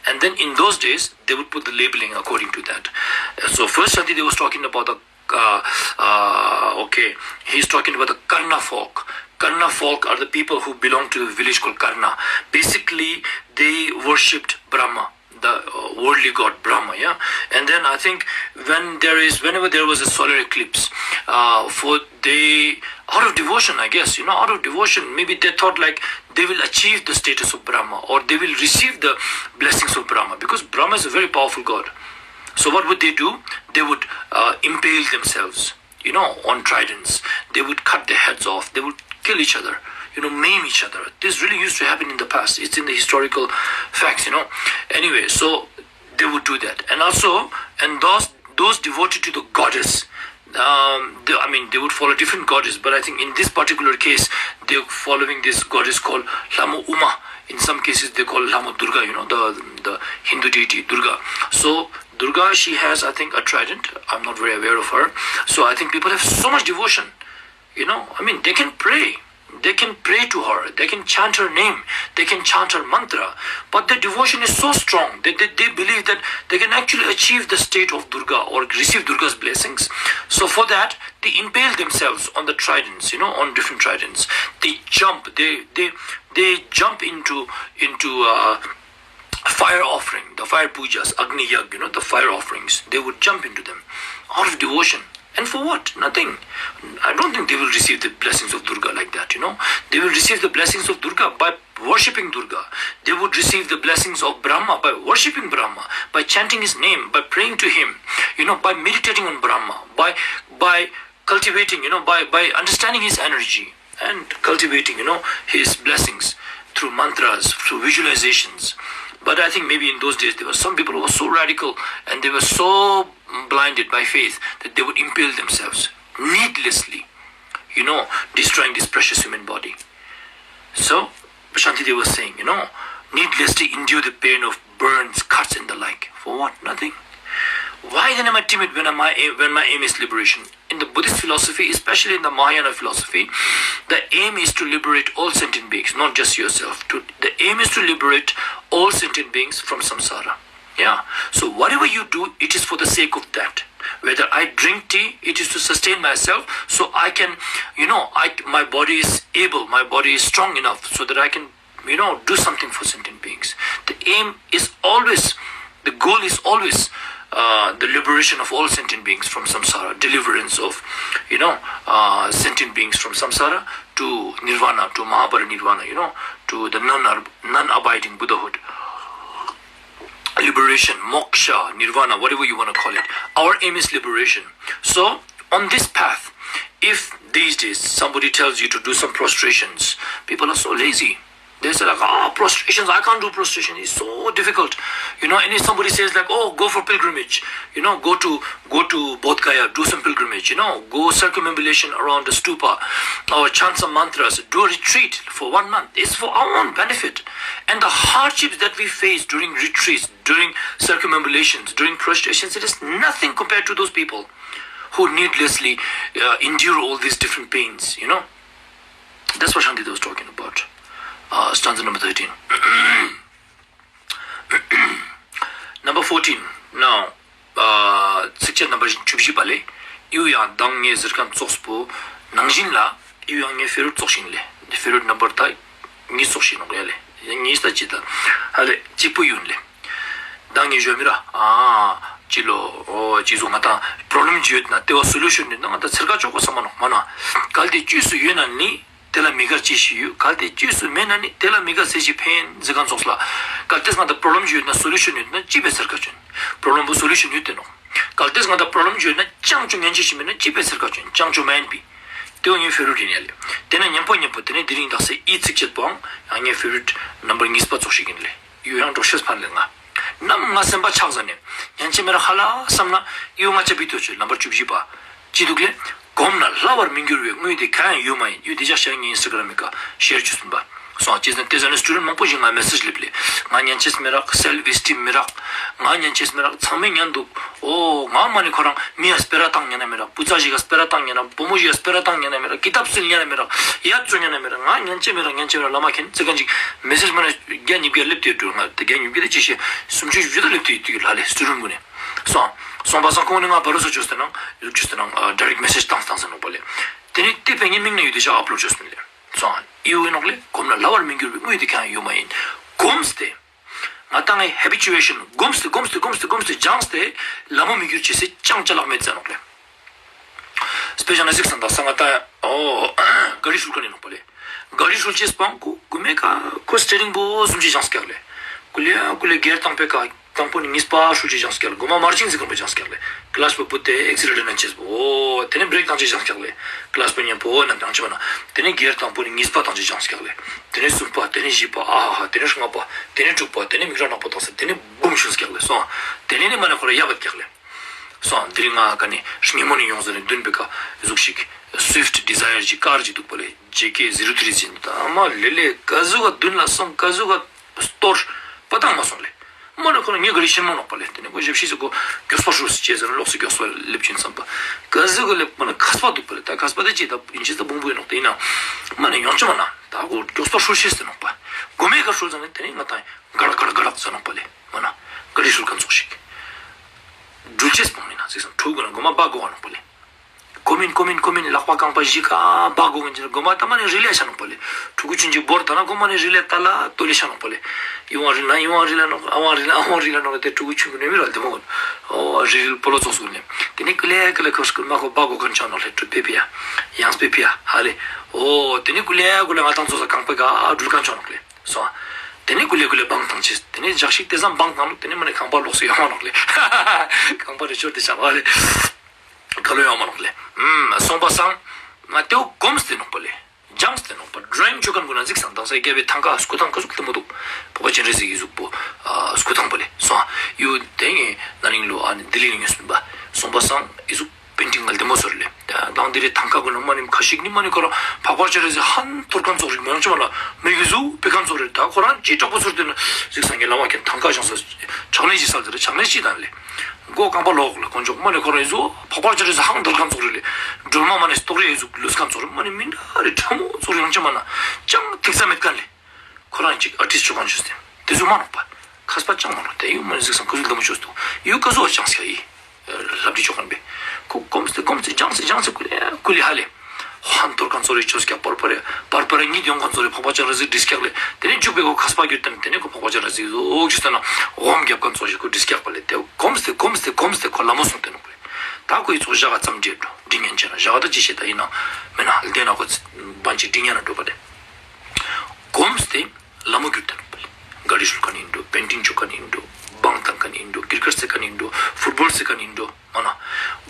And then in those days, they would put the labeling according to that. Uh, So first, Shanti, they was talking about the, uh, uh, okay, he's talking about the Karna folk. Karna folk are the people who belong to the village called Karna. Basically, they worshipped Brahma, the, uh, worldly god Brahma, yeah. And then I think when there is, whenever there was a solar eclipse, uh, for they, out of devotion, I guess, you know, out of devotion, maybe they thought, like, they will achieve the status of Brahma or they will receive the blessings of Brahma, because Brahma is a very powerful god. So what would they do? They would, uh, impale themselves, you know, on tridents. They would cut their heads off. They would kill each other, you know, maim each other. This really used to happen in the past. It's in the historical facts, you know. Anyway, so they would do that. And also, and those those devoted to the goddess, um, they, I mean, they would follow different goddess, but I think in this particular case, they're following this goddess called Lhamo Uma. In some cases, they call Lhamo Durga, you know, the the Hindu deity Durga. So Durga, she has, I think, a trident. I'm not very aware of her. So I think people have so much devotion. You know, I mean, they can pray. They can pray to her. They can chant her name. They can chant her mantra. But the devotion is so strong that they, they believe that they can actually achieve the state of Durga or receive Durga's blessings. So for that, they impale themselves on the tridents, you know, on different tridents. They jump. They they they jump into into uh, fire offering, the fire pujas, Agni Yag, you know, the fire offerings. They would jump into them out of devotion. And for what? Nothing. I don't think they will receive the blessings of Durga like that, you know. They will receive the blessings of Durga by worshipping Durga. They would receive the blessings of Brahma by worshipping Brahma, by chanting his name, by praying to him, you know, by meditating on Brahma, by by cultivating, you know, by by understanding his energy and cultivating, you know, his blessings through mantras, through visualizations. But I think maybe in those days there were some people who were so radical and they were so blinded by faith that they would impale themselves needlessly, you know, destroying this precious human body. So, Shantideva was saying, you know, needlessly endure the pain of burns, cuts, and the like. For what? Nothing. Why then am I timid when my aim, when my aim is liberation? In the Buddhist philosophy, especially in the Mahayana philosophy, the aim is to liberate all sentient beings, not just yourself. To, the aim is to liberate all sentient beings from samsara. Yeah. So whatever you do, it is for the sake of that. Whether I drink tea, it is to sustain myself, so I can, you know, I, my body is able, my body is strong enough so that I can, you know, do something for sentient beings. The aim is always, the goal is always uh, the liberation of all sentient beings from samsara, deliverance of, you know, uh, sentient beings from samsara to nirvana, to mahaparinirvana, you know, to the non non-abiding Buddhahood. Liberation, moksha, nirvana, whatever you want to call it. Our aim is liberation. So, on this path, if these days somebody tells you to do some prostrations, people are so lazy. They say, like, ah, prostrations, I can't do prostration. It's so difficult. You know, and if somebody says, like, oh, go for pilgrimage, you know, go to go to Bodh Gaya, do some pilgrimage, you know, go circumambulation around the stupa, or chant some mantras, do a retreat for one month. It's for our own benefit. And the hardships that we face during retreats, during circumambulations, during prostrations, it is nothing compared to those people who needlessly uh, endure all these different pains, you know. That's what Shantideva was talking about. Uh, stanza number thirteen. Number fourteen. Now, uh, ཚིགས་བཅད་རྣམ་པ་བཅུ་བཞི་པ་ལས། ཡུ་ཡང་མདང་ངས་ཟེར་ཁན་ཙོགས་པོ་ནང་བཞིན་ལ་ཡུ་ཡང་ངས་ཕེ་རོད་ཙོགས་ཤིག་ལེ། ཕེ་རོད་རྣམ་པར་ད་ངས་ཙོགས་ཤིག་ནོག་ཡ་ལེ། ངས་ད་ཅི་ད་ཧ་ལེ་གཅིག་པུ་ཡུན་ལེ། མདང་ངས་ཞུ་མི་ར། ཨ་ཅི་ལོ། ཨོ་ཅི་ཟུག་ང་ད་པྲོབ་ལེམ་ཅི་ཡོད་ན་དེ་བ་སོ་ལུ་ཤན་ཡོད་ན་ང་ད་ཚེར་ཀ་ཅོག་གོ་ས་མ་ནོག་མ་ན། གལ་ཏེ་བཅོས་སུ་ཡོད་ན་ནི། དེ་ལ་མི་དགར་ཅི་ཞིག་ཡོད། གལ་ཏེ་བཅོས་སུ་མེད་ན་ནི་དེ་ལ་མི་དགར་ཟེར་ཞིག་ཕན་ཟེར་ཁན་ཙོགས་ལ། གལ་ཏེ་ང་ད་པྲོབ་ལེམ་ཅི་ཡོད་ན་སོ་ལུ་ཤན་ཡོད་ན་ཅི་བེ་ཚེར་ཀ་ཅོན། པྲོབ་ལེམ་བོ་སོ་ལུ་ཤན་ཡོད་དེ་ནོག། གལ་ཏེ་ང་དང་པྲོབ་ལེམ་ཡོད་ན་ཅང་ཅུང་ཉན་ཅེས་ཤིག་མེད་ན་ཅི་ཕིའ་ཟེར་ཁ་ཅུང་ཅང་ཅུང་མ་ཡིན་པི། དེ་བོ་ངའི་ཕེ་ཝ་རིཊ་ཡིན་ཡ་ལེ། དེ་ནེ་ཉམ་པོ་ཉམ་པོ་དེ་ནེ་དེ་རིང་དག་ས་འི་ཚིགས་བཅད་པོའང་ཡང་ངའི་ཕེ་ཝ་རིཊ་ནམ་བར་གཉིས་པ་ཙོགས་ཤིག་ཡིན་ལེ། ཡོ་ཡང་འགྲོ་ཤེས་ཕན་ལེ་ང་། ནམ་ང་སེམས་པ་ཆགས་ཟ་ནེ་ཉན་ཅེས་མེད་ར་ཧ་ལ་བསམ་ན་ཡོ་ང་ཅ་བི་ཏོ་ཆོས་ནམ་བར་བཅུ་བཞི་པ། ཅི་འདུག་ལེ། གོམས་ན་སླ་བར་མི་འགྱུར་བའི་དངོས་དེ་གང་ཡང་ཡོད་མ་ཡིན། ཡོ་དེ་ཅག་ཤ་ངའི་ཨིན་སི་ཊ་གྷ་རམ་མི་ཀ་ཤེར་བཅུག་སོང་པ། སོང་ཅི་ཟེར་ན་དེ་ཟ་ནེ་སི་ཊུ་ཌེན་མང་པོ་ཞིག་ང་མེ་སེཇ་ལེབ་ལེ། ང་ཉན་ཅེས་མི་རག། སེལཕ་ཨེསི་ཊིམ་མི་རག། ང་ཉན་ཅེས་མི་རག། ཚང་མས་ཉན་འདུག། འོ་ང་མ་ནེ་ཁོ་རང་མི་ཡ་སྤེ་ར་བཏང་ཉན་ན་མི་རག། བུ་ཚ་ཞིག་ག་སྤེ་ར་བཏང་ཉན་ན། བུ་མོ་ཞིག་ག་སྤེ་ར་བཏང་ཉན་ན་མི་རག། ཀི་ཏབ་སིལ་ཉན་ན་མི་རག། ཡ་ཙོ་ཉན་ན་མི་རག། ང་ཉན་ཅེས་མི་རག། ཉན་ཅེས་མི་རག། བླ་མ་མཁྱེན་ཙི་ག་ཅིག་མེ་སེཇ་མ་ནེ་བརྒྱ་ཉིས་བརྒྱ་ལེབ་ཏེ་འགྲོ། ང་དེ་བརྒྱ་ཉིས་བརྒྱ་དེ་ཅི་ཤེས་སུམ་ཅུ་བཞི་བཅུ་ད་ལེབ་ཏེ་ཡོད་དུས་ལ་ལེ་སི་ཊུ་ཌེན་གུན་ནེ། སོང་། སོང་པ་སང་ཁོང་ནེ་ང་བར་རུ་སོ་ཅོས་ཏེ་ནང་ཡུག་ཅོས་ཏེ་ནང་ཌའི་རེཀ་མེ་སེཇ་བཏང་བཏང་ཟེར་ནོག་པ་ལེ། དེ་ནེ་དེ་ཕིའ་ངའི་མིང་ནེ་ཡོད་དེ་ཤ་ཨབ་ལོཌ་ཅོས་པིན་ལེ། སོང་། འི་བོ་ཡིན་ནོག་ལེ། གོམས་ན་སླ་བར་མི་འགྱུར་བའི་དངོས་དེ་གང་ཡང་ཡོད་མ་ཡིན། གོམས་ཏེ། ང་དང་ངི་ཧེ་བི་ཅུ་ཨེ་ཤན་གོམས་ཏེ་གོམས་ཏེ་གོམས་ཏེ་གོམས་ཏེ་སྦྱངས་ཏེ་ལ་མོ་མི་འགྱུར་ཅེས་སི་ཅང་ཅ་ལག་མེད་ཟེར་ནོག་ལེ། སྤེ་ཤལ་ན་གཟིགས་སང་དག་ས་ང་དང་འོ་ག་རི་ཧྲུལ་ཁན་ཡིན་ནོག་པ་ལེ། ག་རི་ཧྲུལ་ཅེས་པོའང་ཁོ་གོ་མེ་ཀ་ཁོ་སི་ཊེ་རིང་བོ་བཟུམ་ཅིག་བཞེངས་སྐྱག་ལེ། ཀུ་ལེ་ཀུ་ལེ་གེར་དང་པོའི་ཀ་དང་པོ་ནེ་གཉིས་པ་ཧྲུལ་ཅིག་བཞེངས་སྐྱག་ལེ། གོ་མ་མར་ཅིང་ཟེར་ཁན་བོ་བཞེངས་སྐྱག་ལེ། ཀ་ལ་ཆ་པོ་བུད་དེ་ཨེག་སི་ལེ་ཊར་ན་ཅེས་པོ། འོ་དེ་ནེ་བྲེག་བཏང་ཅེས་བཞེངས་སྐྱག་ལེ། ཀ་ལ་ཆ་པོ་ཉམ་པོ་ན་བཏང་ཅེས་པ་ན། དེ་ནེ་གེར་དང་པོ་ནེ་གཉིས་པ་བཏང་ཅེས་བཞེངས་སྐྱག་ལེ། དེ་ནེ་གསུམ་པ། དེ་ནེ་བཞི་པ། ཨ་ཧ་ཧ། དེ་ནེ་ལྔ་པ། དེ་ནེ་དྲུག་པ། དེ་ནེ་མིག་ར་ནག་པོ་བཏང་ས་དེ་ནེ་བུམ་ཤུལ་སྐྱག་ལེ། སོང་། དེ་ནེ་ནི་མ་ནེ་ཁོ་ར་ཡ་བད་སྐྱག་ལེ། སོང་། དེ་རིང་ང་ཀ་ནེ་སྙེ་མོ་ནེ་ཡོང་ཟེར་ནེ་དུན་པེ་ཀ་ཟུག་ཤིག་སུའིཕ་ཊི་ཌི་ཛ་ཡར་གྱི་ཀར་ཅིག་འདུག་པ་ལེ། ཇེ་ཀེ་ཟི་རོ་ཐི་རི་ཟེར་ནོག། ད་མ་ལེ་ལེ་ཀ་ཟུག་ག་དུན་ལ་སོང་། ཀ་ཟུག་ག་སྟོར་པ་ཏང་མ་སོང་ལེ། མ་ནེ་ཁོ་རང་ངའི་ག་རི་ཤེན་མོ་ནོག་པ་ལེ། དེ་ནེ་ཁོ་ཞབས་ཕྱི་ཟེར་ཁོ་གྱོགས་པ་ཧྲུལ་ཅེས་ཟེར་ལོགས་སུ་གྱོགས་པ་ལེབ་ཅིན་བསམ་པ། ཀ་ཟུག་ག་ལེབ་མ་ནེ་ཁས་པ་འདུག་པ་ལེ། ད་ཁས་པ་དེ་ཅི་ད་ཡིན་ཅེས་ད་བུང་བུ་ཡིན་ནོག། དེ་ཡིན་ན་མ་ནེ་ཡོང་ཅེས་མ་ན་ད་ཁོ་གྱོགས་པ་ཧྲུལ་ཤེས་ཟེར་ནོག་པ། གོ་མེ་ཀ་ཧྲུལ་ཟ་ནེ་དེ་ནེ་ང་ད་ག་རག་ག་རག་ག་རག་ཟེར་ནོག་པ་ལེ། མ་ན་ག་རི་ཧྲུལ་ཁན་ཙོགས་ཤིག་འགྲུལ་ཅེས་པོ་མིན་ན་ཟིག་སང་ཕྲུ་གུ་ན་གོ་མ་བ་གོ་བ་ནོག་པ་ལེ། གོ་མིན་གོ་མིན་གོ་མིན་ལག་པ་རྐང་པ་བཞི་ཀ་བ་གོ་གིན་ཅི་ན་གོ་མ་ད་མ་ནེ་རི་ལེ་ཆ་ནོག་པ་ལེ། ཕྲུ་གུ་ཆུན་ཅིག་བོར་ད་ན་གོ་མ་ནེ་རི་ལེ་ད་ལ་ཏོ་ལེ་ཆ་ནོག་པ་ལེ། ཡི་བོ་རི་ལ་ཡི་བོ་རི་ལ་ནོག། ཨ་བོ་རི་ལ་ཨ་བོ་རི་ལ་ནོག་ལེ། དེ་ཕྲུ་གུ་ཆུན་གུན་ནེ་མི་ར་ལེ་དེ་མོ་གོ། འོ་རི་རི་པོ་ལོ་ཙོགས་སུ་གུན་ནེ་དེ་ནེ་ཀུ་ལེ་ཀུ་ལེ་ཁོ་སྐུ་མ་ཁོ་བ་གོ་གིན་ཆ་ནོག་ལེ། ཏྲུ་པེ་ཕི་ཡ་ཡང་སྤེ་ཕི་ཡ་ཧ་ལེ། འོ་དེ་ནེ་ཀུ་ལེ་ཀུ་ལེ་ང་དང་ཚོ་ས་རྐང་པེ་ཀ་འགྲུལ་ཁན་ཆ་ནོག་ལེ། སོང་། དེ་ནེ་ཀུ་ལེ་ཀུ་ལེ་བང་བཏང་ཅེས། དེ་ནེ་ཞག་ཞིག་དེ་ཙམ་བང་བཏང་ནོག། དེ་ནེ་མ་ནེ་ཁང་པ་ལོགས་སུ་ཡོང་བ་ནོག་ལེ། ཁང་པ་རེ་ཆོར་ཏེ་ཆ་བ་ལེ། ཁ་ལོ་ཡོང་བ་ནོག་ལེ། ཨུམ། སོང་པ་སང་། ང་དེ་བོ་གོམས་ཏེ་ནོག་པ་ལེ། སྦྱངས་ཏེ་ནོག་པ། ཌྲོ་ཡིང་ཅོ་ཁན་གུན་ན་གཟིགས་སང་དག་ས་རྒྱལ་བའི་ཐང་ཀ་སྐུ་ཐང་ཀ་ཟུག་ལྟད་མོ་འདུག། འཕགས་པ་སྤྱན་རས་གཟིགས་ཀྱི་གཟུགས་པོ། ཨ་སྐུ་ཐང་པོ་ལེ། སོང་། ཡོ་དེ་ངས་ན་ནིང་ལོ་ཨ་ནི་ལྡི་ལི་ནེ་ཉོས་པིན་པ། སོང་པ་སང་ཨི་ཟུག་པེན་ཊིང་ང་ལྡེ་མོ་ཟེར་ལེ། དང་དེ་རེ་ཐང་ཀ་གུན་ན་མ་ནེ་ཁ་ཤིག་ནི་མ་ནེ་ཁོ་རང་འཕགས་པ་སྤྱན་རས་གཟིགས་ཧན་ཐོར་ཁན་ཙོགས་རིག་མ་ཡོང་ཅི་མ་ལ་མི་གི་ཟུག་པེ་ཁན་ཙོགས་རེ། ད་ཁོ་རང་ཅི་དྲག་པོ་ཚོར་ཏེ་ན་གཟིགས་སང་ངས་བླ་མ་མཁྱེན་ཐང་ཀ་བཞེངས་ས་ཆག་ནེ་ཅི་སལ་ཟེར། ཆག་ནེ་ཅི་དང་ལེ། མགོ་རྐང་པ་ལོག་ལ་དཀོན་མཆོག་མ་ནེ་ཁོ་རང་ཨི་ཟུག་འཕགས་པ་སྤྱན་རས་གཟིགས་ཧན་ཐོར་ཁན་ཙོགས་རེ་ལེ། སྒྲོལ་མ་མ་ནེ་སྟོག་རེ་ཨི་ཟུག་ལུས་ཁན་ཙོགས་རེ་མ་ནེ་མི་འདྲ་རེ་ཕྲ་མོ་ཙོགས་རེ་ཡོང་ཅི་མ་ན་ཅང་ཐིག་ས་མེད་ཁན་ལེ། ཁོ་རང་ཅིག་ཨར་ཊིསྚ་ཅོ་ཁན་ཅོས་ཏེ། དེ་ཟུག་མ་ནོག་པ། ཁས་པ་ཅང་མ་ནོག། དེ་ཡོ་མ་ནེ་གཟིགས་སང་ཀུ་ཟུག་ལྡེ་མོ་ཅོས་ཏོ། ཡོ་ཀ་ཟུག་བ་ཅང་སྐྱ་ཡི། ལབ་ཏེ་ཅོ་ཁན་པེ། ཁོ་གོམས་ཏེ་གོམས་ཏེ་སྦྱངས་ཏེ་སྦྱངས་ཏེ་ཀུ་ལེ་ཀུ་ལེ་ཧ་ལེ། ཧན་ཐོར་ཁན་ཙོགས་རེ་ཅོས་སྐྱག་པར་པར་རེ་པར་པར་རེ་ཉིད་ཡོང་ཁན་ཙོགས་རེ་འཕགས་པ་སྤྱན་རས་གཟིགས་བྲིས་སྐྱག་ལེ། དེ་ནེ་མཇུག་པེ་ཁོ་ཁས་པ་གྱུར་ཏེ་ན་དེ་ནེ་ཁོ་འཕགས་པ་སྤྱན་རས་གཟིགས་ཟོ་ཅོས་ཏེ་ན་འོམ་རྒྱབ་ཁན་ཙོགས་ཤིག་ཁོ་བྲིས་སྐྱག་པ་ལེ། དེ་གོམས་ཏེ་གོམས་ཏེ་གོམས་ཏེ་ཁོ་ལ་མོ་སོང་སྟེ་ནོག་པ་ལེ། ད་ཁོ་ཨི་ཙོགས་ཞག་ག་ཙམ་བྲིས་འགྲོ་བྲིས་ཉན་ཅེ་ན་ཞག་ག་ད་ཅི་ཤེས་ད་ཡིན་ན་མེད་ན་ལྡན་ན་ཁོ་བན་ཅིག་བྲིས་ཉན་ན་འགྲོ་པ་ལེ། གོམས་ཏེ་ལ་མོ་གྱུར་ཏེ་ནོག་པ་ལེ། ག་རི་ཧྲུལ་ཁན་ཡིན་འགྲོ། པེན་ཊིང་ཅོ་ཁན་ཡིན་འགྲོ། བང་བཏང་ཁན་ཡིན་འགྲོ། ཀིར་ཀེཊ་རྩེ་ཁན་ཡིན་འགྲོ། ཕུཊ་བོལ་རྩེ་ཁན་ཡིན་འགྲོ། མ་ན།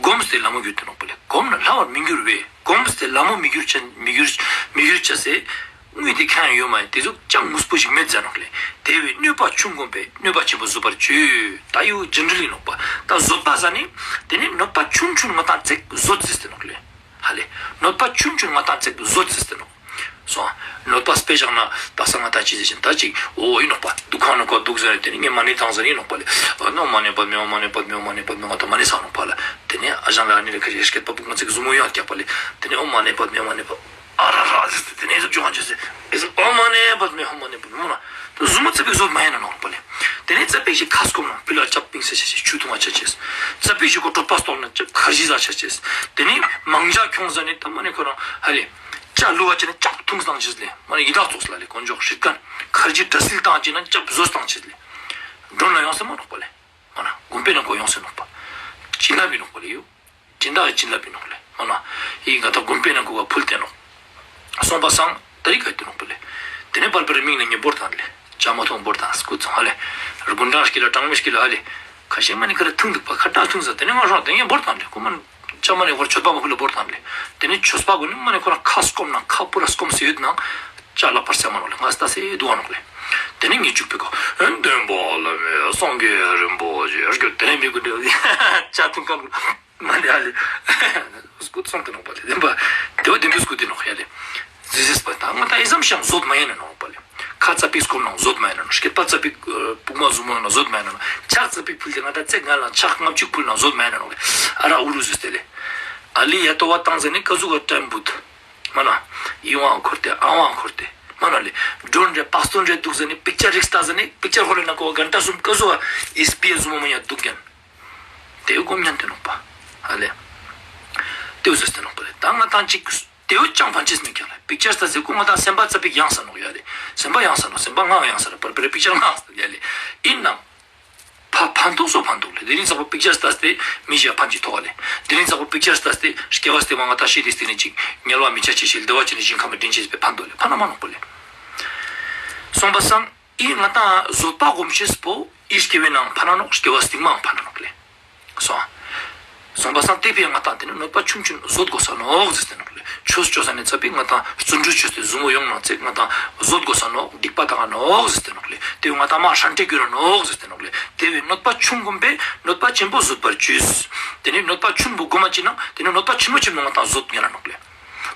གོམས་ཏེ་ལ་མོ་གྱུར་ཏེ་ནོག་པ་ལེ། གོམས་ན་སླ་བར་མི་འགྱུར་བས། གོམས་ཏེ་ལ་མོ་མི་འགྱུར་ཅེས་མི་འགྱུར་མི་འགྱུར་ཅེས་སི་དངོས་དེ་གང་ཡང་ཡོད་མ་ཡིན། དེ་ཟུག་ཅང་དངོས་པོ་ཞིག་མེད་ཟེར་ནོག་ལེ། དེ་བས་གནོད་པ་ཆུང་བསྒོམས་པས་གནོད་པ་ཆེན་པོ་བཟོད་པར་བྱོས། ད་ཡོ་ཇེ་ནེ་རལ་ལི་ནོག་པ། ད་བཟོད་པ་ཟ་ནེ་དེ་ནེ་གནོད་པ་ཆུང་ཆུང་ང་ཏང་ཙེག་བཟོད་ཟེར་ཏེ་ནོག་ལེ། ཧ་ལེ། གནོད་པ་ཆུང་ཆུང་ང་ཏང་ཙེག་བཟོད་ཟེར་ཏེ་ནོག། སོང་། གནོད་པ་དཔེ་བཞག་ན་དག་ས་ང་ཏང་ཅི་ཟེར་ཞིན་ད་ཅིག་འོ་ཡིན་ནོག་པ། དུག་ཁང་ནང་ཁོ་དུག་ཟེར་ཏེ་ནེ་ངས་མ་ཎི་བཏང་ཟེར་ཡིན་ནོག་པ་ལེ། ཨ་ནོ་མ་ཎི་པདྨེ་ཧཱུྃ་མ་ཎི་པདྨེ་ཧཱུྃ་མ་ཎི་པདྨེ་ང་ཏང་མ་ཎི་བསགས་ནོག་པ་ལེ། དེ་ནེ་ཨ་ཞང་ལ་ཨ་ནི་རེ་ཁ་ཞིག་སྐྱེད་པ་པོ་ང་ཚིག་ཟུ་མོ་ཡོང་རྒྱག་པ་ལེ། དེ་ནེ་ཨོཾ་མ་ཎི་པདྨེ་ཧཱུྃ་མ་ཎི་པདྨེ་ཨ་ར་ར་ཟེར་ཏེ་དེ་ནེ་ཟུག་ཅོ་ང་ཅོ་ཟེར་ཨེ་ཟུག་ཨོཾ་མ་ཎི་པདྨེ་ཧཱུྃ་མ་ཎི་པདྨེ་མོ་ན། ཏ་ཟུ་མོ་ཙ་པིག་ཞིག་ཁ་སྐོམ་ནང་པི་ལ་ལྕགས་པིང་སེ་ཆ་ཆེས་ཆུ་འཐུང་བ་ཆ་ཆེས། ཙ་པིག་ཞིག་ཁོ་གྲོད་པ་ལྟོགས་ན་ཅིག་ཁར་ཇི་ཟ་ཆ་ཆེས། དེ་ནེ་མང་ཇ་ཁྱོང་ཟ་ནེ་ཏ་མ་ནེ་ཁོ་རང་ཧ་ལེ། ཇ་བླུགས་པ་ཆ་ནེ་ཅག་འཐུང་སྟངས་ཆེས་ལེ། མ་ནེ་ཡི་དྭགས་ཙོགས་ལ་ལེ་དཀོན་མཆོག་ཧྲིལ་ཁན་ཁར་ཇི་དྲ་སིལ་བཏང་ཆ་ན་ཅིག་བཟོ་སྟངས་ཆེས་ལེ། མགྲོན་ལ་ཡོང་སེ་མ་ནོག་པ་ལེ། མ་ན་དགོན་པའི་ནང་ཁོ་ཡོང་སེ་ནོག་པ། བྱིན་རླབས་ཡིན་ནོག་པ་ལེ་ཡོ། སྦྱིན་བདག་གི་བྱིན་རླབས་ཡིན་ནོག་ལེ། མ་ན། ཡིན་ང་ཏང་དགོན་པའི་ནང་ཁོ་ག་ཕུལ་ཏེ་ནོག། སོང་པ་སང་ད་རིག་ག་ཡོད་དེ་ནོག་པ་ལེ། དེ་ནེ་པར་པར་མིག་ནེ་ངས་བོར་ཏང་ལེ། ཇ་མ་འཐུང་བོར་ཏང་སྐུ་ཚང་ཧ་ལེ། རུ་དགུན་གྲང་སྐྱིད་ལ་གྲང་མོ་སྐྱིད་ལ་ཧ་ལེ། ཁ་ ཞིག་མ་ནི་ཁ་ར་ཐུང་འདུག་པ། ཁ་ཏ་ཐུང་ས། དེ་ནི་ང་རང་དེ་ངས་བོར་ཐང་ལེ། ཁོ་མ་ནི་ཅ་མ་ནི་བོར་ཆོད་པ་མ་ཁུ་ལ་བོར་ཐང་ལེ། དེ་ནི་ཆོས་པ་གུན་ནི་མ་ནི་ཁོ་རང་ཁ་སྐོམ་ན་ཁ་པུ་ར་སྐོམ་སེ་ཡོད་ནང་ཅ་ལག་པར་སེ་མ་ནོག་ལེ། ང་ལྟ་སེ་འདུག་ག་ནོག་ལེ། དེ་ནི་ངས་ཅུག་པའི་ཁོ་མདུན་པ་ལ་མེ་སངས་རྒྱས་རིན་པོ་ཆེ་སྐྱོད། དེ་ནི་མི་གུན་ནི་ཅ་ཐུང་ཁན་གུན་མ་ནི་ཨ་ལེ། སྐུ་ཚང་དེ་ནོག་པ་ལེ། བདེན་པ་དེ་བ་བདེན་པའི་སྐུ་དེ་ནོག་ཡ་ལེ། ཟི་ཟིས་པ་དང་ང་ད་ཨི་ཙམ་ཞིག་བཟོད་མ་ཡིན་ནོག་པ་ལེ། ཁ་ཙ་པིག་སྐོམ་ནང་བཟོད་མ་ཡིན་ནོག། སྐེད་པ་ཙ་པིག་པུག་མ་ཟུ་མོ་ནང་བཟོད་མ་ཡིན་ནོག། ཕྱག་ཙ་པིག་ཕུལ་ཏེ་ང་ད་ཚེག་ང་ལ་ཕྱག་ལྔ་བཅུ་ཕུལ་ནང་བཟོད་མ་ཡིན་ནོག་ལེ། ཨ་ར་ཨུ་རུ་ཟིས་ཏེ་ལེ། ཨ་ལི་ཡ་ཏོ་བ་ཏང་ཟེར་ནི་ཀ་ཟུག་ག་ཏྲན་བུད། མ་ན། ཨི་ཝང་འཁོར་ཏེ་ཨ་ཝང་འཁོར་ཏེ། མ་ན་ལེ། ཌྲོན་རེ་པག་སྟོན་རེ་འདུག་ཟེར་ནི་པིག་ཅར་རིགས་ལྟ་ཟེར་ནི་པིག་ཅར་ཧོ་ལེ་ན་ཀོ་གན་ཏ་སུམ་ཀ་ཟུག་ག་ཨིས་པི་ཟུ་མོ་མ་ཡ་འདུག་ཡན། དེ་སྒོམ་ཉན་ཏེ་ནོག་པ། ཨ་ལེ། དེ་ཟེར་ཏེ་ནོག་པ་ལེ། ད་ང་དང་ཅིག་དེ་བོ་ཅང་ཕན་ཅེས་མེད་ཀྱག་ལེ། པིག་ཅར་ལྟ་ཟེར་ཁོ་ང་དང་སེམས་པ་ཙ་པིག་ཡང་ས་ནོག་ཡ་ལེ། སེམས་པ་ཡང་ས་ནོག། སེམས་པ་ངའང་ཡང་ས་ར་པར་པར་པིག་ཅར་ངའང་ས་ཡ་ལེ། ཨིན་ནང་། ཕ་ཕན་ཐོགས་སོ་ཕན་ཐོགས་ལེ། དེ་རིང་ཚག་པོ་པིག་ཅར་ལྟ་སྟེ་མི་ཞིག་ཕན་ཅིག་ཐོགས་ལེ། དེ་རིང་ཚག་པོ་པིག་ཅར་ལྟ་སྟེ་སྐྱེ་བ་སྟེ་མ་ང་དང་ཤི་དེ་སྟེ་ནི་ཅིག་དམྱལ་བ་མི་ཆ་ཅེས་ཤིག་བདེ་བ་ཅན་ནི་ཞིང་ཁམས་མི་འདྲེན་ཅེས་པའི་ཕན་ཐོགས་ལེ། ཕན་ན་མ་ནོག་པོ་ལེ། སོང་པ་སང་། ཨི་ང་དང་བཟོད་པ་སྒོམ་ཤེས་པོ་ཨི་སྐྱེ་བའི་ནང་ཕན་ན་ནོག། སྐྱེ་བ་སྟིང་མའང་ཕན་ན་ནོག་ལེ། སོང་། སོང་པ་སང་དེ་ཕི་ང་དང་དེ་ནི་གནོད་པ་ཆུང་ཆུང་བཟོད་དགོས་ས་ནོག་ཟེར་ཏེ་ནོག་ལེ། ཆོས་ཅོ་ས་ནི་ཙ་པིག་ང་དང་བརྩོན་འགྲུས་ཅོས་ཏེ་ཟུ་མོ་ཡོང་ནང་ཚེ་ང་དང་བཟོད་དགོས་ས་ནོག། སྡིག་པ་དག་ནོག་ཟེར་ཏེ་ནོག་ལེ། དེ་བས་ང་དང་མ་ཧྲན་ཏེ་གྱུར་ར་ནོག་ཟེར་ཏེ་ནོག་ལེ། དེ་བས་གནོད་པ་ཆུང་སྒོམ་པས་གནོད་པ་ཆེན་པོ་བཟོད་པར་བྱོས། དེ་ནི་གནོད་པ་ཆུང་པོ་སྒོམ་མ་ཅི་ན་དེ་ནི་གནོད་པ་ཆེན་པོ་ཆེན་པོ་ང་དང་བཟོད་ཉན་ན་ནོག་ལེ།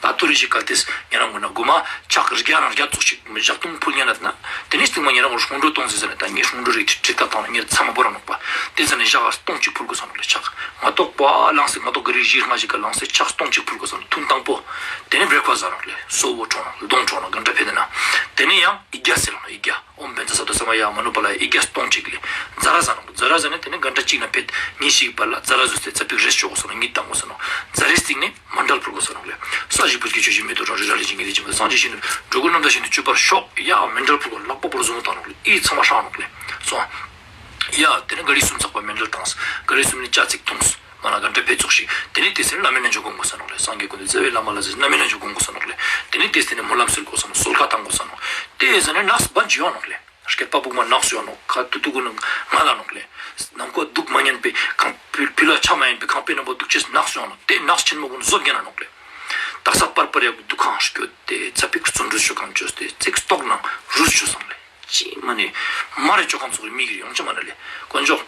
ད་ཐོ་རེ་ཞིག་གལ་ཏེ་ཉེ་རང་ངོ་ན་གོ་མ་ཕྱག་བརྒྱ་རང་བརྒྱ་ཙོགས་ཤིག་ཞག་སྟོང་ཕུལ་ཉན་ན། དེ་ནི་སྟིང་མ་ཉེ་རང་ངོ་སྔོན་འགྲོ་གཏོང་ཟེར་ཟེར་ན་ད་ངས་སྔོན་འགྲོ་རིགས་ཁྲིད་ད་བཏང་ན་ངས་ཚང་མ་བོར་ར་ནོག་པ། དེ་ཟ་ནས་ཞག་སྟོང་གཅིག་ཕུལ་དགོས་ས་ནོག་ལེ། ཕྱག་མ་གཏོགས་པ་ལངས་སེ་མ་གཏོགས་ག་རི་བཞི་ལྔ་ཞིག་ག་ལངས་སེ་ཕྱག་སྟོང་གཅིག་ཕུལ་དགོས་ས་ནོག། ཐུན་དང་པོ། དེ་ནི་བྲེག་ཕ་ཟ་ནོག་ལེ། སོ་བོ་ཁྲོ་ནོག། ལྡོང་ཁྲོ་ནོག། ག་འདྲ་ཕེ་དེ་ན། དེ་ནི་ཡང་ཨི་རྒྱ་ཟེར་ནོག། ཨི་རྒྱ། ཨོཾ་བཛྲ་སཏྭ་ས་མ་ཡ་མ་ནུ་པ་ལ་ཡ་ཨི་རྒྱ་སྟོང་གཅིག་ལེ། ཛ་ར་ཟ་ནོག། ཛ་ར་ཟ་ནས་དེ་ནི་ག་འདྲ་གཅིག་ན་ཕེད་ཉིན་ཞིག་བར་ལ་ཛ་ར་ཟོས་ཏེ་ཙ་པིག་རེས་ཅོ་དགོས་ས་ནོག། གཉིད་བཏང་དགོས་ས་ནོག། ཛ་རའི་སྟིང་ནས་མཎྜལ་ཕུལ་དགོས་ས་ནོག་ལེ། ས་གཞི་བུ་གི་ཆོས་བཞིན་མེ་ཏོག་ཀྲོང་རི་ར་ལི་ཞིང་གི་ལས་ཀྱི་མ་སངས་རྒྱས་ཤིན་ཏུ་འགྲོ་ཀུན་རྣམ་དག་ཤིན་ཏུ་སྤྱོད་པར་ཤོག། ཡ་མཎྜལ་ཕུལ་དགོས། ལག་པ་པོར་བཟུང་བཏང་ནོག་ལེ། ཨི་ཚང་མ་ཧྲང་ནོག་ལེ། སོང་། ཡ་དེ་ནི་ག་རི་གསུམ་ཚག་པ་མཎྜལ་བཏང་། ག་རི་གསུམ་ནི་ཅ་ཚིག་འཐུང་། མ་ན་ག་འདྲ་ཕེ་ཙོགས་ཤིག། དེ་ནི་དེ་སེ་བླ་མའི་རྣལ་འབྱོར་སྒོམ་དགོས་ས་ནོག་ལེ། སངས་རྒྱས་ཀུན་ཏུ་བརྩེ་བའི་བླ་མ་ལ་ཟེར་བླ་མའི་རྣལ་འབྱོར་སྒོམ་དགོས་ས་ནོག་ལེ། དེ་ནི་དེ་སེ་ནི་སྨོན་ལམ་སེལ་དགོས་ས་ནོག། གསོལ་ཁ་བཏང་དགོས་ས་ནོག། དེ་ཟ་ནས་ནགས་སུ་བ་ཇི་ཡོང་ནོག་ལེ། སྐེད་པ་པུག་མ་ནགས་སུ་ཡོང་ནོག། ཁ་ཏུ་ཏུ་གུ་ནང་ང་ལ་ནོག་ལེ། ནམ་ཁོ་དུག་མ་ཉན་པའི་ཁང་ཕི་ཕི་ལ་ཆ་མ་ཡིན་པའི་ཁང་པའི་ནང་པོ་དུག་ཅེས་ནགས་སུ་ཡོང་ནོག། དེ་ནགས་ཆེན་མོ་གུན་བཟོད་ཉན་ན་ནོག་ལེ། དག་ས་པར་པར་ཡག་དུག་ཁང་སྐྱོད་དེ་ཙ་པིག་བརྩོན་འགྲུས་ཆོ་ཁང་ཅོས་ཏེ་ཙིག་ཏོག་ནང་རུས་ཆོ་སོང་ལེ། ཅི་མ་ནི་མ་རེ་ཆོ་ཁང་ཚོགས་མི་གི་ཡོང་ཆ་མ་ན་ལེ། དཀོན་མཆོག།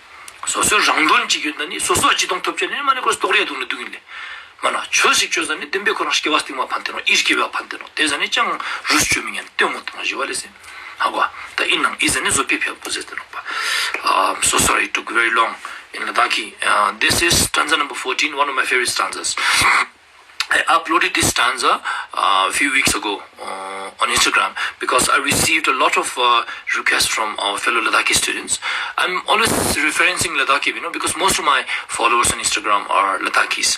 སོ་སོའི་རང་དོན་ཅིག་ཡོད་ན་ནི་སོ་སོ་ཅི་གཏོང་ཐོབ་ཅེ་ནི་མ་ནི་ཁོ་ལྟོགས་རེ་དུག་ནི་དུག་ཡིན་ལེ། མ་ན་ཆོས་ཤིག་ཅོ་ཟ་ནི་བདེན་པའི་ཁོ་རང་སྐྱེ་བ་སྟིང་མ་ཕན་ཐོགས་ནོག། ཨི་སྐྱེ་བ་ཕན་ཐོགས་ནོག། དེ་ཟ་ནི་ཅང་རུས་ཆོ་མི་ཉན་ལྟོས་མོ་དང་ཞི་བ་ལེ་ཟེར། ཧ་གོ། ད་ཨིན་ནང་ཨི་ཟ་ནི་བཟོད་པའི་ཕེབས་པོ་ཟེར་ཏེ་ནོག་པ། Um, so sorry, it took very long in Ladakhi. Uh, this is stanza number fourteen, one of my favorite stanzas. I uploaded this stanza uh, a few weeks ago uh, on Instagram because I received a lot of uh, requests from our fellow Ladakhi students. I'm always referencing Ladakhi, you know, because most of my followers on Instagram are Ladakhis.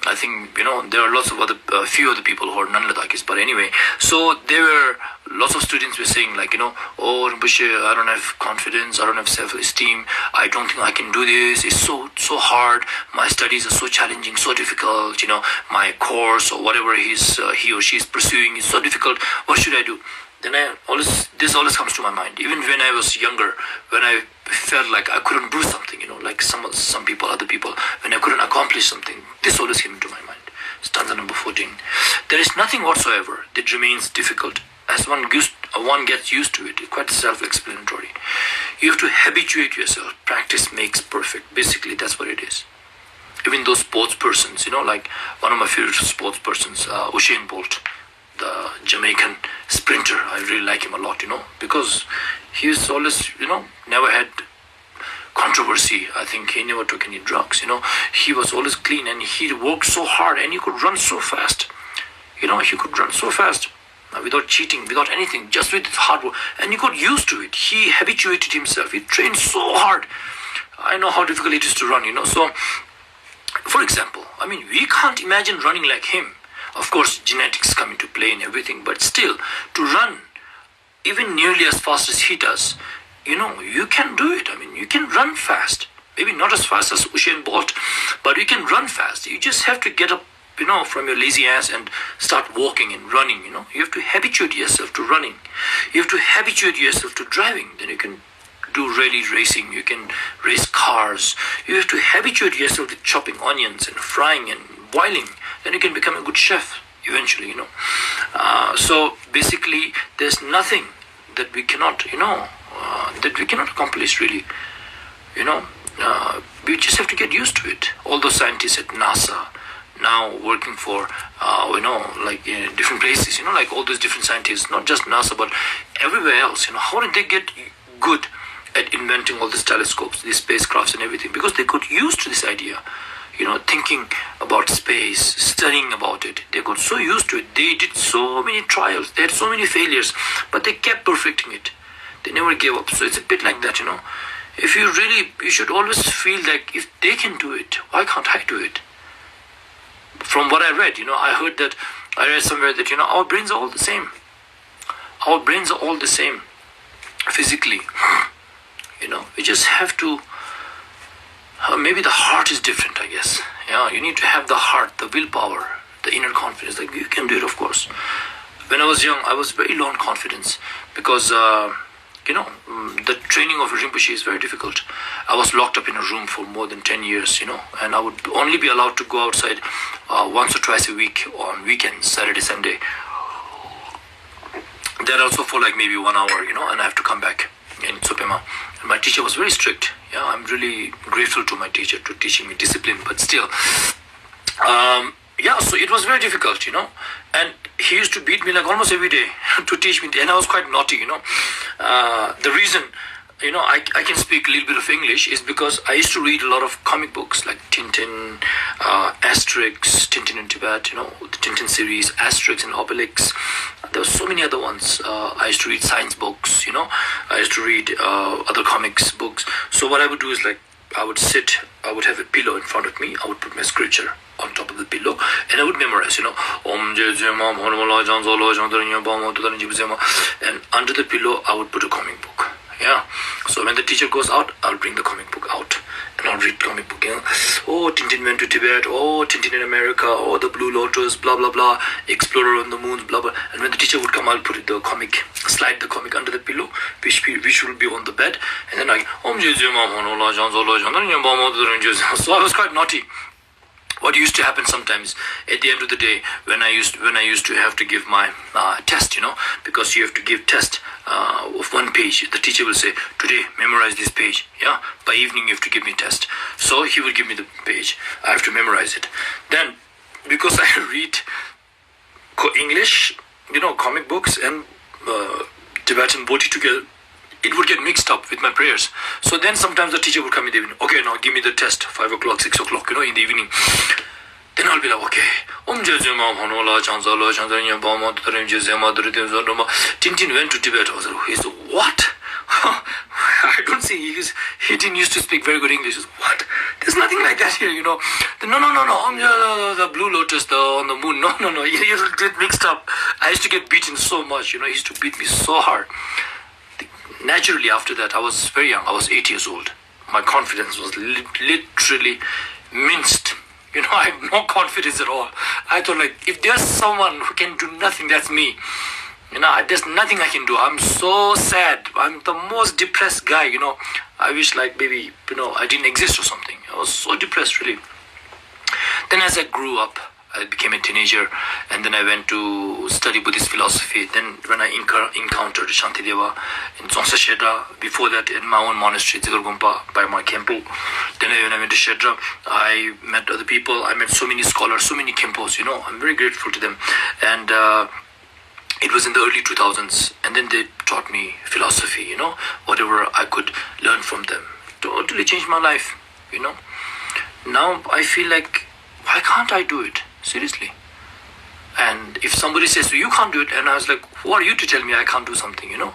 I think, you know, there are lots of other, uh, few other people who are non-Ladakhis, but anyway. So there were lots of students were saying, like, you know, "Oh, Rinpoche, I don't have confidence, I don't have self-esteem, I don't think I can do this, it's so, so hard, my studies are so challenging, so difficult, you know, my course or whatever he's, uh, he or she is pursuing is so difficult, what should I do?" Then I always, this always comes to my mind. Even when I was younger, when I felt like I couldn't do something, you know, like some, some people, other people, when I couldn't accomplish something, this always came into my mind. Stanza number fourteen. There is nothing whatsoever that remains difficult. As one gets, one gets used to it, it's quite self-explanatory. You have to habituate yourself. Practice makes perfect. Basically, that's what it is. Even those sports persons, you know, like one of my favorite sports persons, uh, Usain Bolt, the Jamaican sprinter. I really like him a lot, you know, because he's always, you know, never had controversy. I think he never took any drugs, you know. He was always clean and he worked so hard and he could run so fast. You know, he could run so fast, uh, without cheating, without anything, just with his hard work. And he got used to it. He habituated himself. He trained so hard. I know how difficult it is to run, you know. So, for example, I mean, we can't imagine running like him. Of course, genetics come into play and everything, but still, to run even nearly as fast as he does, you know, you can do it. I mean, you can run fast. Maybe not as fast as Usain Bolt, but you can run fast. You just have to get up, you know, from your lazy ass and start walking and running, you know. You have to habituate yourself to running. You have to habituate yourself to driving. Then you can do rally racing, you can race cars. You have to habituate yourself with chopping onions and frying and boiling. Then you can become a good chef eventually, you know. Uh, so basically, there's nothing that we cannot, you know, uh, that we cannot accomplish really, you know. Uh, we just have to get used to it. All those scientists at NASA, now working for, uh, you know, like, uh, different places, you know, like all those different scientists, not just NASA, but everywhere else, you know, how did they get good at inventing all these telescopes, these spacecrafts and everything? Because they got used to this idea, you know, thinking about space, studying about it. They got so used to it. They did so many trials. They had so many failures, but they kept perfecting it. They never gave up. So it's a bit like that, you know. If you really, you should always feel like, if they can do it, why can't I do it? From what I read, you know, I heard that, I read somewhere that, you know, our brains are all the same. Our brains are all the same physically. You know, we just have to, uh, maybe the heart is different, I guess. Yeah, you need to have the heart, the willpower, the inner confidence. Like, you can do it, of course. When I was young, I was very low in confidence because, uh, you know, mm, the training of a Rinpoche is very difficult. I was locked up in a room for more than ten years, you know, and I would only be allowed to go outside, uh, once or twice a week on weekends, Saturday, Sunday. That also for, like, maybe one hour, you know, and I have to come back in Tsopaima. And my teacher was very strict. Yeah, I'm really grateful to my teacher to teaching me discipline, but still, um, yeah, so it was very difficult, you know. And he used to beat me, like, almost every day to teach me, and I was quite naughty, you know. Uh, the reason, you know, I, I can speak a little bit of English is because I used to read a lot of comic books like Tintin, uh, Asterix, Tintin in Tibet, you know, the Tintin series, Asterix and Obelix. There were so many other ones. Uh, I used to read science books, you know. I used to read, uh, other comics books. So what I would do is, like, I would sit, I would have a pillow in front of me, I would put my scripture on top of the pillow, and I would memorize, you know, Om Je Je Ma Bho Namo La Jang Zo Lo Jang Dor Nyo Ba Mo Tu Dor Nyo Je Ma, and under the pillow I would put a comic book. Yeah. So when the teacher goes out, I'll bring the comic book out and I'll read comic book. You know? Oh, Tintin went to Tibet. Oh, Tintin in America. Oh, the Blue Lotus. Blah blah blah. Explorer on the moon. Blah blah. And when the teacher would come, I'll put the comic, slide the comic under the pillow, which be, which will be on the bed. And then I, Om Je Je Ma Bho Namo La Jang Zo Lo Jang Dor Nyo Ba Mo Tu Dor Nyo Je Ma. So I was quite naughty. What used to happen sometimes at the end of the day, when I used when I used to have to give my, uh, test, you know, because you have to give test, uh, of one page, the teacher will say, "Today, memorize this page." Yeah, by evening you have to give me test. So he will give me the page. I have to memorize it. Then, because I read co- English, you know, comic books and, uh, Tibetan Bodhi together, it would get mixed up with my prayers. So then sometimes the teacher would come in the evening. "Okay, now give me the test, five o'clock, six o'clock, you know, in the evening." Then I'll be like, "Okay, Om Je Je Ma Bho Namo La Jang Zo Lo Jang Dor Nyo Ba Mo Tu Dor Nyo Je Ma Dor Nyo Zo Nyo Ma." Tintin went to Tibet. I was like, "He's what?" I don't see. He, was, he didn't used to speak very good English. "What? There's nothing like that here, you know." The, "No, no, no, no. Om Je, the, the Blue Lotus, the on the moon. No, no, no." He, he get mixed up. I used to get beaten so much, you know. He used to beat me so hard. Naturally, after that, I was very young. I was eight years old. My confidence was lit- literally minced. You know, I have no confidence at all. I thought, like, if there's someone who can do nothing, that's me. You know, I, there's nothing I can do. I'm so sad. I'm the most depressed guy, you know. I wish, like, maybe, you know, I didn't exist or something. I was so depressed, really. Then as I grew up, I became a teenager, and then I went to study Buddhist philosophy. Then when I encountered Shantideva in Dzongsa Shedra, before that in my own monastery, Dzigar Gompa, by my Khenpo. Then I, when I went to Shedra, I met other people. I met so many scholars, so many Khenpos, you know. I'm very grateful to them. And, uh, it was in the early two thousands, and then they taught me philosophy, you know, whatever I could learn from them. Totally changed my life, you know. Now I feel like, why can't I do it? Seriously. And if somebody says, "You can't do it," and I was like, "Who are you to tell me I can't do something?" You know,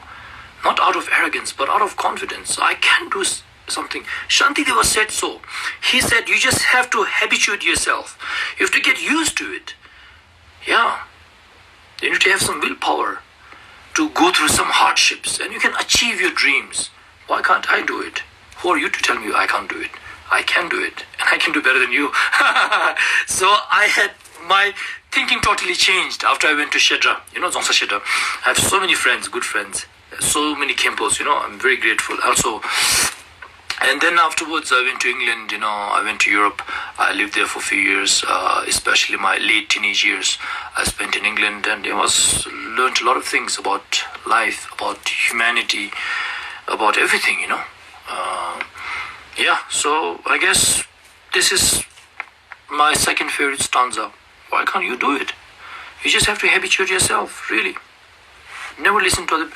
not out of arrogance, but out of confidence. I can do something. Shantideva said so. He said, "You just have to habituate yourself. You have to get used to it." Yeah. You need to have some willpower to go through some hardships, and you can achieve your dreams. Why can't I do it? Who are you to tell me I can't do it? I can do it, and I can do better than you. So I had my thinking totally changed after I went to Shedra, you know, Dzongsa Shedra. I have so many friends, good friends. so many temples, you know, I'm very grateful. Also, and then afterwards, I went to England, you know, I went to Europe. I lived there for a few years, uh, especially my late teenage years. I spent in England, and I was learned a lot of things about life, about humanity, about everything, you know. Uh, yeah, so I guess this is my second favorite stanza. Why can't you do it? You just have to habituate yourself, really. Never listen to other.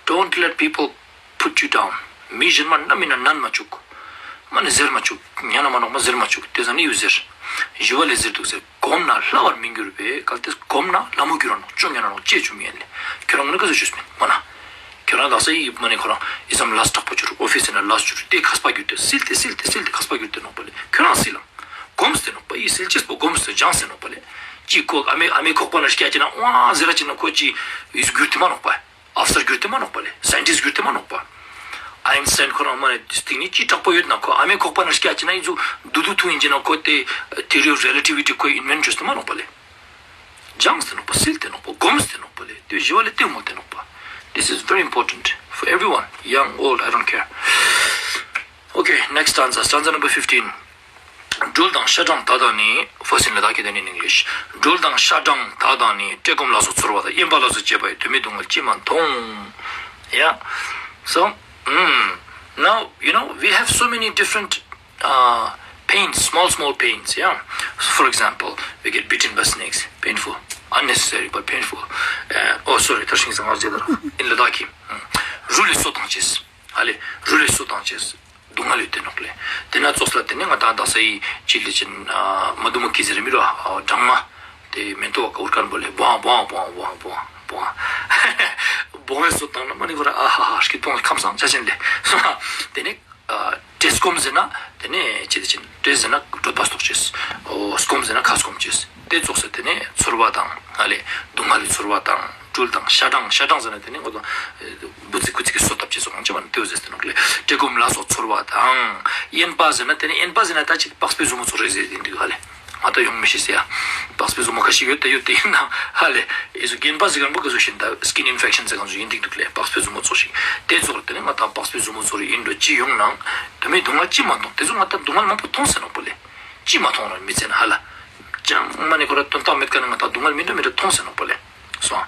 Don't let people put you down. མི་གཞན་མ་ནམ་ཡིན་ན་ནན་མ་བཅུག་མ་ནི་ཟེར་མ་བཅུག་ཉན་ན་མ་ནོག་མ་ཟེར་མ་བཅུག་དེ་ཟ་ནི་ཡུ་ཟེར། ཞི་བ་ལྷས་ཟེར་འདུག་ཟེར། གོམས་ན་སླ་བར་མི་འགྱུར་བས། གལ་ཏེ་གོམས་ན་སླ་མོ་འགྱུར་ར་ནོག་ཅོ་ཉན་ན་ནོག་ཅེས་བཅུག་མི་ཡན་ལེ། ཁྱོད་རང་ངི་ཀ་ཟུག་ཞུས་མིན་མ་ན། ཁྱོད་རང་དག་ས་ཡི་མ་ནི་ཁོ་རང་ཨི་ཙམ་ལས་དྲག་པོ་བཅུག་རུག་ཨོ་ཕིས་ན་ལས་བཅུག་རུག་དེ་ཁས་པ་གྱུར་ཏེ་སིལ་ཏེ་སིལ་ཏེ་སིལ་ཏེ་ཁས་པ་གྱུར་ཏེ་ནོག་པ་ལེ། ཁྱོད་རང་སིལ་ལང་། གོམས་ཏེ་ནོག་པ། ཡི་སིལ་ཅེས་པོ་གོམས་ཏེ་སྦྱངས་ཏེ་ནོག་པ་ལེ། ཅི་ཁོ་ཨ་མའི་ཨ་མའི་ཁོག་པ་ན་སྐྱ་ཅི་ན་ཝང་ཟེར་ར་ཅི་ན་ཁོ་ཅི་ཡིས་གྱུར་ཏེ་མ་ནོག་པ། ཨབ་སར་གྱུར་ཏེ་མ་ནོག་པ་ལེ། སའིན་ཊིསྟ་གྱུར་ཏེ་མ་ནོག་པ། ཨའིན་སི་ཊའིན་ཁོ་རང་མ་ནི་སྟིང་ནི་ཅི་དྲག་པོ་ཡོད་ན་ཁོ་ཨ་མའི་ཁོག་པ་ན་སྐྱ་ཅི་ན་ཡི་ཟུག་དུ་དུ་ཐུ་ཡིན་ཅི་ན་ཁོ་དེ་ཐི་ཡོ་རི་ཨོཕ་རི་ལེ་ཊི་ཝི་ཊི་ཁོ་ཨིན་ཝེན་ཊ་བཅོས་ཏེ་མ་ནོག་པ་ལེ། སྦྱངས་ཏེ་ནོག་པ། སིལ་ཏེ་ནོག་པ། གོམས་ཏེ་ནོག་པ་ལེ། དེ་ཞི་བ་ལྷས་དེ་མོལ་ཏེ་ནོག་པ། This is very important for everyone, young, old, I don't care. Okay, next stanza. Stanza number fifteen. སྦྲུལ་དང་ཤ་སྦྲང་དག་དང་ནི། First in Ladakhi, then in English. སྦྲུལ་དང་ཤ་སྦྲང་དག་དང་ནི། བཀྲེས་སྐོམ་ལ་སོགས་ཚོར་བ་དང་། གཡན་པ་ལ་སོགས་བཅས་པ་ཡི། དོན་མེད་སྡུག་བསྔལ་ཅིས་མ་མཐོང་། Yeah. So, mm, now, you know, we have so many different uh, pains, small, small pains, yeah. For example, we get bitten by snakes, painful, unnecessary but painful. Uh, oh, sorry, ད་ཤིང་སང་ང་རྗེས་ད་རུ། In Ladakhi. རུལ་ལི་སོ་བཏང་ཅེས། ཧ་ལེ། རུལ་ལི་སོ་བཏང་ཅེས། སྡུག་བསྔལ་ཡོད་དེ་ནོག་ལེ། དེ་ན་ཙོགས་ལ་དེ་ནས་ང་ཏང་དག་ས་ཡི་ཅི་ལི་ཅན་མ་དུ་མ་ཀི་ཟེར་མི་རོ། སྦྲང་མ། དེ་མེ་ཏོག་ག་འུར་ཁན་པོ་ལེ། བོང་བོང་བོང་བོང་བོང་བོང་། བོང་བའི་སོ་བཏང་ན་མ་ནི་ཁོ་ར་ཨ་ཧ་ཧ་སྐྱིད་པོ་ཁམས་སང་ཆ་ཅན་ལེ། དེ་ནས། བཀྲེས་སྐོམ་ཟེར་ན་དེ་ནས་ཅི་དེ་ཅི་བཀྲེས་ཟེར་ན་གྲོད་པ་ལྟོགས་ཅེས། སྐོམ་ཟེར་ན་ཁ་སྐོམ་ཅེས། དེ་ཙོགས་སེ་དེ་ནས་ཚོར་བ་དང་ཧ་ལེ་སྡུག་བསྔལ་ལི་ཚོར་བ་དང་སྦྲུལ་དང་ཤ་སྦྲང་། ཤ་སྦྲང་ཟེར་ན་དེ་ནས་ང་ཏང་བུ་ཙི་ཀུ་ཙི་གི་སོ་བཏབ་ཅེས་སོ་གང་ཅི་མ་ནི་དེ་བོ་ཟེར་ཏེ་ནོག་ལེ། བཀྲེས་སྐོམ་ལ་སོགས་ཚོར་བ་དང་། གཡན་པ་ཟེར་ན་དེ་ནས་གཡན་པ་ཟེར་ན་ད་ཅིག་པགས་པའི་ཟུར་མོ་ཙོགས་རེད་ཟེར་ཏེ་འདུག་ཧ་ལེ། ང་ད་ཡོང་མི་ཤེས་ཟེར་ཡ། པགས་པའི་ཟུར་མོ་ཁ་ཤས་ཡོད་དེ་ཡོད་དེ་ཡིན་ན་ཧ་ལེ། ཨེ་ཟུག་གཡན་པ་ཟེར་ཁན་པོ་ག་ཟུག་ཤིན་ད་སྐིན་ཨིན་ཕེག་ཤན་ཟེར་ཁན་ཟུག་ཡིན་འདུག་ལེ། པགས་པའི་ཟུར་མོ་ཙོགས་ཤིག་དེ་ཙོགས་དེ་ནས་ང་ད་པགས་པའི་ཟུར་མོ་ཙོགས་རེ་ཡིན་འགྲོ་ཅི་ཡོང་ནང་དོན་མེད་སྡུག་བསྔལ་ཅི་མ་མཐོང་། དེ་ཟུག་ང་ད་སྡུག་བསྔལ་མང་པོ་མཐོང་ཟེར་ནོག་པོ་ལེ། ཅི་མ་མཐོང་ར་མི་ཚེ་ན་ཧ་ལ། ཅང་མ་ནི་ཁོ་ར་དོན་དག་མེད་ཀ་ནས་ང་ད་སྡུག་བསྔལ་མི་འདྲ་མི་འདྲ་མཐོང་ཟེར་ནོག་པོ་ལེ། སོང་།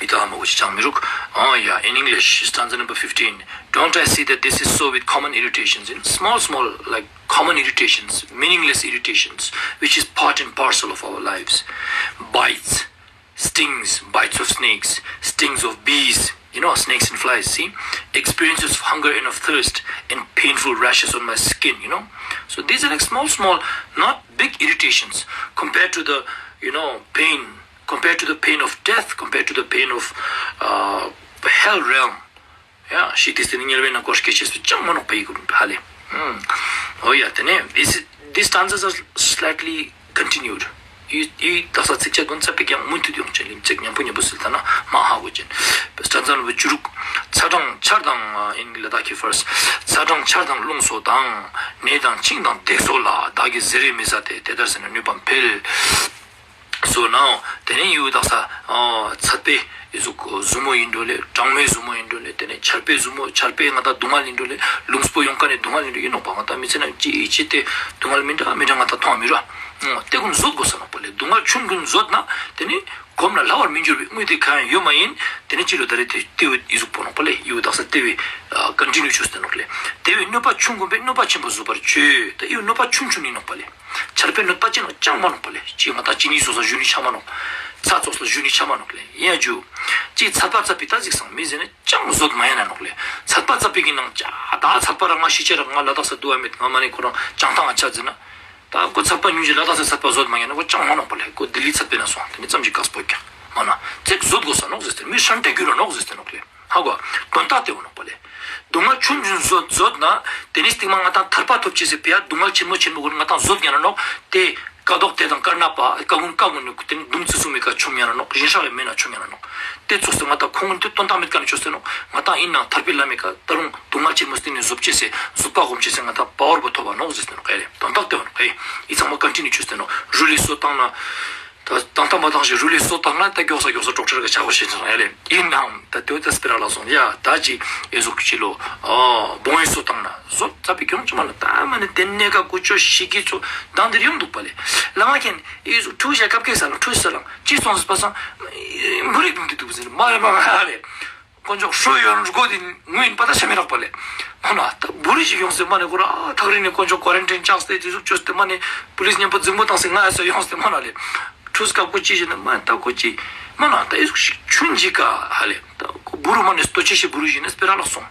ཨི་ད་མ་གོ་ཅི་ཅང་མི་རུག Oh, yeah, in English, stanza number fifteen. Don't I see that this is so with common irritations, in small, small, like, common irritations, meaningless irritations, which is part and parcel of our lives? Bites, stings, bites of snakes, stings of bees, you know, snakes and flies, see? Experiences of hunger and of thirst, and painful rashes on my skin, you know? So these are, like, small, small, not big irritations compared to the, you know, pain compared to the pain of death, compared to the pain of, uh, hell realm. ཡ། ཤི་སྟེ་སྟེ་ནི་དམྱལ་བའི་ནང་སྐོར་སྐྱེ་ཅེས་སུ་ཅང་མ་ནོག་པ་ཡི་གུ་ཧ་ལེ། འོ་ཡ། དེ་ནས་these, these stanzas are slightly continued. ཡི་ཡི་དག་ས་ཚིགས་བཅད་དོན་ཚ་པིག་ཡང་མུ་མཐུད་ཡོང་ཅེས་ལིང་ཚིག་མཉམ་པོ་མཉམ་པོ་སིལ་ད་ན་མ་ཧ་གོ་ཅན། སྟན་ཙ་ནོ་བུ་ཅུ་རུག་ཚ་གྲང་ཆར་དང་། ཨིན་ལ་དྭགས་ཀྱི་first. ཚ་གྲང་ཆར་དང་རླུང་སོགས་དང་། ནད་དང་འཆིང་དང་བརྡེག་སོགས་ལ། བདག་གིས་བཟི་རེ་མི་ཟ་སྟེ། དེ་ལྟར་ཟེར་ན་གནོད་པ་འཕེལ། སོ་ནའོ། དེ་ནས་ཡུལ་དག་ས་ཨ་ཚད་པའི་ཟུག་ཟུར་མོ་ཡིན་འགྲོ་ལེ། གྲང་མོའི་ཟུར་མོ་ཡིན་འགྲོ་ལེ། དེ་ནས་ཆར་པའི་ཟུར་མོ། ཆར་པའི་ང་ད་སྡུག་བསྔལ་ཡིན་འགྲོ་ལེ། རླུང་པོ་ཡོང་ཀ་ནས་སྡུག་བསྔལ་ཡིན་འགྲོ་ཡིན་ནོག་པ། ང་ད་མི་ཚེ་ན་ཅི་ཅི་སྟེ་སྡུག་བསྔལ་མི་འདྲ་མི་འདྲ་ང་ད་མཐོང་མི་ར། ཨང་། དེ་ཀུན་བཟོད་དགོས་ས་ནོག་པ་ལེ། སྡུག་བསྔལ་ཆུང་ཀུན་བཟོད་ན་དེ་ནི་གོམས་ན་སླ་བར་མི་འགྱུར་བའི་དངོས་དེ་གང་ཡང་ཡོད་མ་ཡིན། དེ་ནི་ཅི་ལོ་ད་རེ་དེ་ལྟེ་བའི་ཡི་ཟུག་པོ་ནོག་པ་ལེ། ཡུལ་དག་ས་ལྟེ་བའི་ཨ་ཀོན་ཊི་ནིའུ་ཅོས་ཏེ་ནོག་ལེ། དེ་བས་གནོད་པ་ཆུང་ཀུན་པས་གནོད་པ་ཆེན་པོ་བཟོད་པར་བྱོས། ད་ཡུལ་གནོད་པ་ཆུང་ཆུང་ཡིན་ནོག་པ་ལེ། ཆར་པའི་གནོད་པ་ཅི་ནོག་ཅང་མ་ནོག་པ་ལེ། ཅི་ང་ད་ཅི་ནི་ཙོགས་ས་ཞུ་ནི་ཆ་མ་ནོག་ཚ་ཙོགས་ས་ཞུ་ནི་ཆ་མ་ནོག་ལེ། ཡ་ཇུ། ཅི་ཚད་པ་ཚད་པའི་ད་ཟིག་སང་མི་ཟེར་ནས་ཅང་བཟོད་མ་ཡིན་ན་ནོག་ལེ། ཚད་པ་ཚད་པའི་གི་ནང་ཅ་ད་ཚད་པ་ར་ང་ཤི་ཆ་ར་ང་ལ་དྭགས་ས་དུ་བ་མེད། ང་མ་ནི་ཁོ་རང་ཅང་ཐང་ང་ཆ་ཟེར་ན། ད་ཁོ་ཚད་པ་ཉུང་ཞིག་ལ་དྭགས་ས་ཚད་པ་བཟོད་མ་ཡིན་ན་ཁོ་ཅང་མ་ནོག་པ་ལེ། ཁོ་ལྡི་ལི་ཚད་པའི་ན་སོང་དེ་ནི་ཙམ་ཞིག་དཀའ་སྤོ་ཀྱང་མ་ན་ཚེག་བཟོད་དགོས་ས་ནོག་ཟེར་ཏེ་མི་ཧྲན་ཏེ་གུ་ར་ནོག་ཟེར་ཏེ་ནོག་ལེ། ཧ་གོ། དོན་དག་དེ་བོ་ནོག་པ་ལེ། སྡུག་བསྔལ་ཆུང་ཆུང་བཟོད་བཟོད་ན་དེ་ནི་སྟིང་མ་ང་ཏང་ཐར་པ་ཐོབ་ཅེས་སི་ཕི་ཡ་སྡུག་བསྔལ་ཆེན་མོ་ཆེན་མོ་གུན་ང་ཏང་བཟོད་ཉན་ན་ནོག་དེ་ཀ་དོག་དེ་དང་དཀར་ནག་པ་ཀ་གུན་ཀ་གུན་ནི་དེ་ནི་དུམ་ཙི་སུ་མེ་ཀ་ཆུང་ཉན་ན་ནོག་ཞིན་ཧྲག་གི་མེ་ན་ཆུང་ཉན་ན་ནོག་དེ་ཙོགས་སེ་ང་ཏང་ཁོང་གུན་དེ་དོན་དག་མེད་ཀ་ནི་ཆོས་སེ་ནོག་ང་ཏང་ཨིན་ནང་ཐར་པའི་ལམ་མེ་ཀ་ད་རུང་སྡུག་བསྔལ་ཆེན་མོ་སྟིང་ནི་བཟོད་ཅེས་སི་བཟོད་པ་སྒོམ་ཅེས་སི་ང་ཏང་པ་ཝར་བོ་ཐོབ་བ་ནོག་ཟེར་ཏེ་ནོག་ཨེ་རེ་དོན་དག་དེ་བོ་ནོག་ཨེ་ཨི་ཚང་མ་ཀོན་ཊི་ནིའུ་ཆོས་སེ་ནོག་རུལ་ལི་སོ་བཏང་ན། ད་ཏང་ཏང་མ་ཏང་ཞིག་རུ་ལི་སོ་ཏང་ན་ད་གྱོགས་ས་གྱོགས་ས་གྲོགས་ཁྲེར་ག་ཆ་གོ་ཤེས་ཙང་ཡ་ལེ། ཨིན་ནའང་ད་དེ་བོ་ད་སྤེ་ར་ལ་སོང་ཡ་ད་ཅི་ཨེ་ཟུག་ཅི་ལོ་ཨ་བོང་ཡི་སོ་ཏང་ན་ཟོ་ཙ་པི་གྱོང་ཅི་མ་ན་ད་མ་ནི་དེ་ནེ་ཀ་ཀུ་ཅོ་ཤི་ཀི་ཚོ་དང་དེར་ཡོང་འདུག་པ་ལེ། ལ་མ་ཁེན་ཨེ་ཟུག་ཁྲུ་ཞ་ཀབ་ཀེ་ས་ལ་ཁྲུ་ས་ལ་ཅི་སོང་ཟེར་པ་སང་བུ་རིག་བིང་གི་འདུག་ཟེར་མ་རེ་མ་རེ། དཀོན་མཆོག་ཧྲུ་ཡོན་སྒོ་དེ་ངུ་ཡིན་པ་ད་ཤ་མི་རག་པ་ལེ། མ་ན་ད་བུ་རུ་ཞིག་ཡོང་སྟེ་མ་ནེ་ཁོ་རང་ཨ་ཐག་རིང་ནེ་དཀོན་མཆོག་ཀོ་རན་ཊིན་ཆགས་ཏེ་དེ་ཟུག་བཅོས་ཏེ་མ་ནེ་པུ་ལིས་ཉམ་པོ་འཛིང་མོ་བཏང་སྟེ་ང་ཡ་ས་ཡོང་སྟེ་མ་ན་ལེ། ཁྲུས་ཀ་ཀོ་ཅི་ཞིག་ནི་མ་ད་ཀོ་ཅི་མ་ན་ད་ཨི་ཟུག་ཞིག་ཆུན་ཇི་ཀ་ཧ་ལེ། ད་ཁོ་བུ་རུ་མ་ནེ་ལྟོ་ཆེ་ཤི་བུ་རུ་ཞིག་ནི་སྤེ་ར་ལག་སོང་།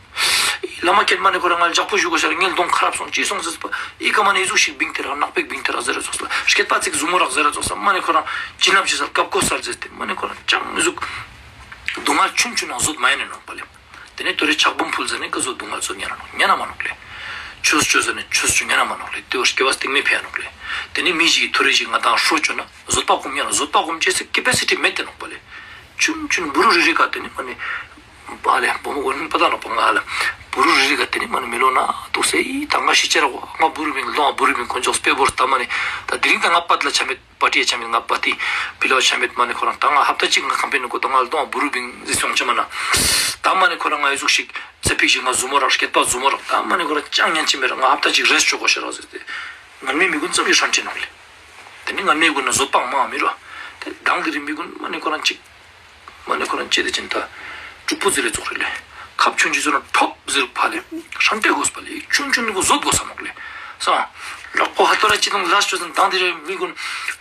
ལ་མ་ཁེན་མ་ནེ་ཁོ་རང་ང་ལ་ཇག་པོ་ཞུ་གོ་ཤར་ངེ་ལ་གདོང་ཁ་རབ་སོང་ཅི་སོང་ཟེར་པ་ཨི་ཀ་མ་ནེ་ཨི་ཟུག་ཞིག་བིང་ཏེ་རག་ནག་པེག་བིང་ཏེ་རག་ཟེར་ར་ཙོགས་ལ་སྐེད་པ་ཚིག་ཟུ་མོ་རག་ཟེར་ར་ཙོགས་ལ་མ་ནེ་ཁོ་རང་ཅི་ལམ་ཞིག་སལ་ཀབ་ཀོ་སལ་ཟེར་ཏེ་མ་ནེ་ཁོ་རང་ཅང་ཨི་ཟུག་སྡུག་བསྔལ་ཆུན་ཆུན་ནང་བཟོད་མ་ཡིན་ནོག་པ་ལེ། དེ་ནེ་ཐོ་རེ་ཕྱག་འབུམ་ཕུལ་ཟ་ནེ་ཀ་ཟོ་སྡུག་བསྔལ་ཚོ་ཉན་ན་ནོག་ཉན་ན་མ་ནོག་ལེ། ཆོས་ཆོས་ཟ་ནེ་ཆོས་ཆོས་ཉན་ན་མ་ནོག་ལེ། དེ་བོ་སྐྱེ་བ་སྟིང་མའི་ཕི་ཡ་ནོག་ལེ། དེ་ནེ་མི་ཞིག་གི་ཐོ་རེ་ཞིག་ང་དང་ཧྲོ་ཅོ་ན་བཟོད་པ་སྒོམ་ཉན་ན་བཟོད་པ་སྒོམ་ཅེས་སི་ཀེ་པེ་སི་ཊི་མེད་དེ་ནོག་པ་ལེ། ཆུན་ཆུན་བུ་རུ་རི་རི་ཀ་དེ་ནེ་མ་ནེ་པ་ལེ་བུ་མོ་གོ་ནི་པ་ད་ནོག་པ་ང་ལ་བུ་རུ་རི་རི་ཀ་དེ་ནེ་མ་ནེ་མི་ལོ་ན་ཏོག་སེ་ཨི་ད་ང་ཤི་ཅེ་ར་གོ་ང་བུ་རུ་བིང་ལོ་བུ་རུ་བིང་དཀོན་མཆོག་སྤེ་བོར་ད་མ་ནེ་ད་དེ་རིང་ད་ང་པད་ལ་ཆ་མེད། པ་ཏི་ཡ་ཆ་མེད་ང་པ་ཏི་ཕི་ལོ་ཆ་མེད་མ་ནེ་ཁོ་རང་ད་ང་ཧབ་ཏ་ཅིག་ང་ཁང་པའི་ནང་ཁོ་ད་ང་ལ་གདོང་བུ་རུ་བིང་ཟི་སོང་ཅེ་མ་ན། ད་མ་ནེ་ཁོ་རང་ང་ཨི་ཟུག་ཞིག་ཙ་པིག་ཞིག་ང་ཟུ་མོ་རག་སྐེད་པ་ཟུ་མོ་རག་ད་མ་ནེ་ཁོ་རང་ཅང་ཉན་ཅི་མེད་ར་ང་ཧབ་ཏ་ཅིག་རེས་ཅོ་གོ་ཤེས་རག་ཟེར་ཏེ། ངན་མེད་མི་གུན་ཙམ་ཞིག་ཧྲན་ཏེ་ནོག་ལེ། དེ་ནེ་ངན་མེད་གུན་ན་བཟོད་པ་མང་མི་རུ། དེ་དང་དེ་རིང་མི་གུན་མ་ནེ་ཁོ་རང་ཅིག་མ་ནེ་ཁོ་རང་ཅི་དེ་ཅན་ད། གྲུག་པོ་ཟེར་ལེ་ཙོགས་རེ་ལེ། ཁབ་ཆུན་ཆུན་ཟེར་ན་ཐོབ་ཟེར་ཕ་ལེ། ཧྲན་ཏེ་དགོས་པ་ལེ། ཆུན་ཆུན་ནི་གོ་བཟོད་དགོས་ས་ནོག་ལེ། སོང་། ལག་པོ་ཧ་ཏོ་ར་ཅི་དང་ལས་ཅོ་ཟན་དང་དེ་རེ་མི་གུན།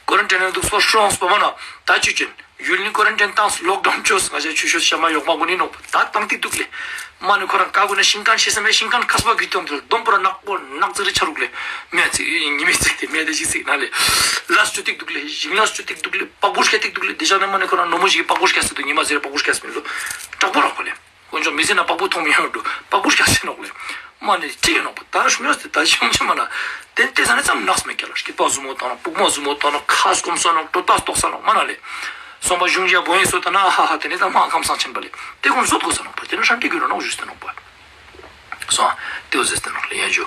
ཀོ་རན་ཊིན་ནང་དུག་སོ་ཧྲོང་སོ་པ་མ་ན། ད་ཆུ་ཅན། ཡུལ་ནི་ཀོ་རན་ཊིན་བཏང་སོ་ལོག་ཌའུན་ཅོས་ང་ཅ་ཆུ་ཤོད་ཤ་མ་ཡོག་མ་གུན་ནི་ནོག་པ་ད་བཏང་ཏིག་དུག་ལེ། མ་ནེ་ཁོ་རང་ཀ་གུན་ན་ཤིང་ཀན་ཤེས་ས་མེད་ཤིང་ཀན་ཁས་པ་གི་ཏོང་དུ་ལྡོམ་པོ་ར་ནག་པོ་ནག་ཙི་རི་ཆ་རུག་ལེ། མེ་ཚིག་ཉི་མེ་ཚིག་དེ་མེ་དེ་ཞིག་ཚིག་ན་ལེ། ལས་ཅོ་ཏིག་དུག་ལེ། ཞིང་ལས་ཅོ་ཏིག་དུག་ལེ། པག་བུ་སྐྱ་ཏིག་དུག་ལེ། དེ་ཞག་ནེ་མ་ནེ་ཁོ་རང་ནོ་མོ་ཞིག་གི་པག་བུ་སྐྱ་སེ་དུག་ཉི་མ་ཟེར་པག་བུ་སྐྱ་སེ་མི་ལོ། དྲག་པོ་རག་པ་ལེ། དཀོན་མཆོག་མི་ཟེར་ན་པག་བུ་ཐོང་མི་ཡོང་དུག་པག་བུ་སྐྱ་སེ་ནོག་ལེ། མ་ནེ་ཅི་ཡོང་ནོག་པ་ད་ཤུང་ཡོང་སྟེ་ད་ཤུང་ཅི་མ་ན། ཏན་ཏན་ས་ནེ་ཙམ་ནགས་མེད་ཀྱ་ལ་སྐྱིད་པ་ཟུ་མོ་བཏང་ནོག་པུག་མ་ཟུ་མོ་བཏང་ནོག་ཁ་སྐོམ་ས་ནོག་ཏོ་ཏ་ཏོག་ས་ནོག་མ་ན་ལེ། སོང་པ་གཞུང་ཞ་བོ་ཡིན་སོ་ད་ན་ཧ་ཧ་དེ་ནེ་ད་མ་ཁམས་སང་ཆེན་པ་ལེ། དེ་གུན་བཟོད་དགོས་ས་ནོག་པ་དེ་ནེ་ཧྲན་ཏེ་གུ་ར་ནོག་ཞུས་ཏེ་ནོག་པ། So, there was this thing, yeah, you,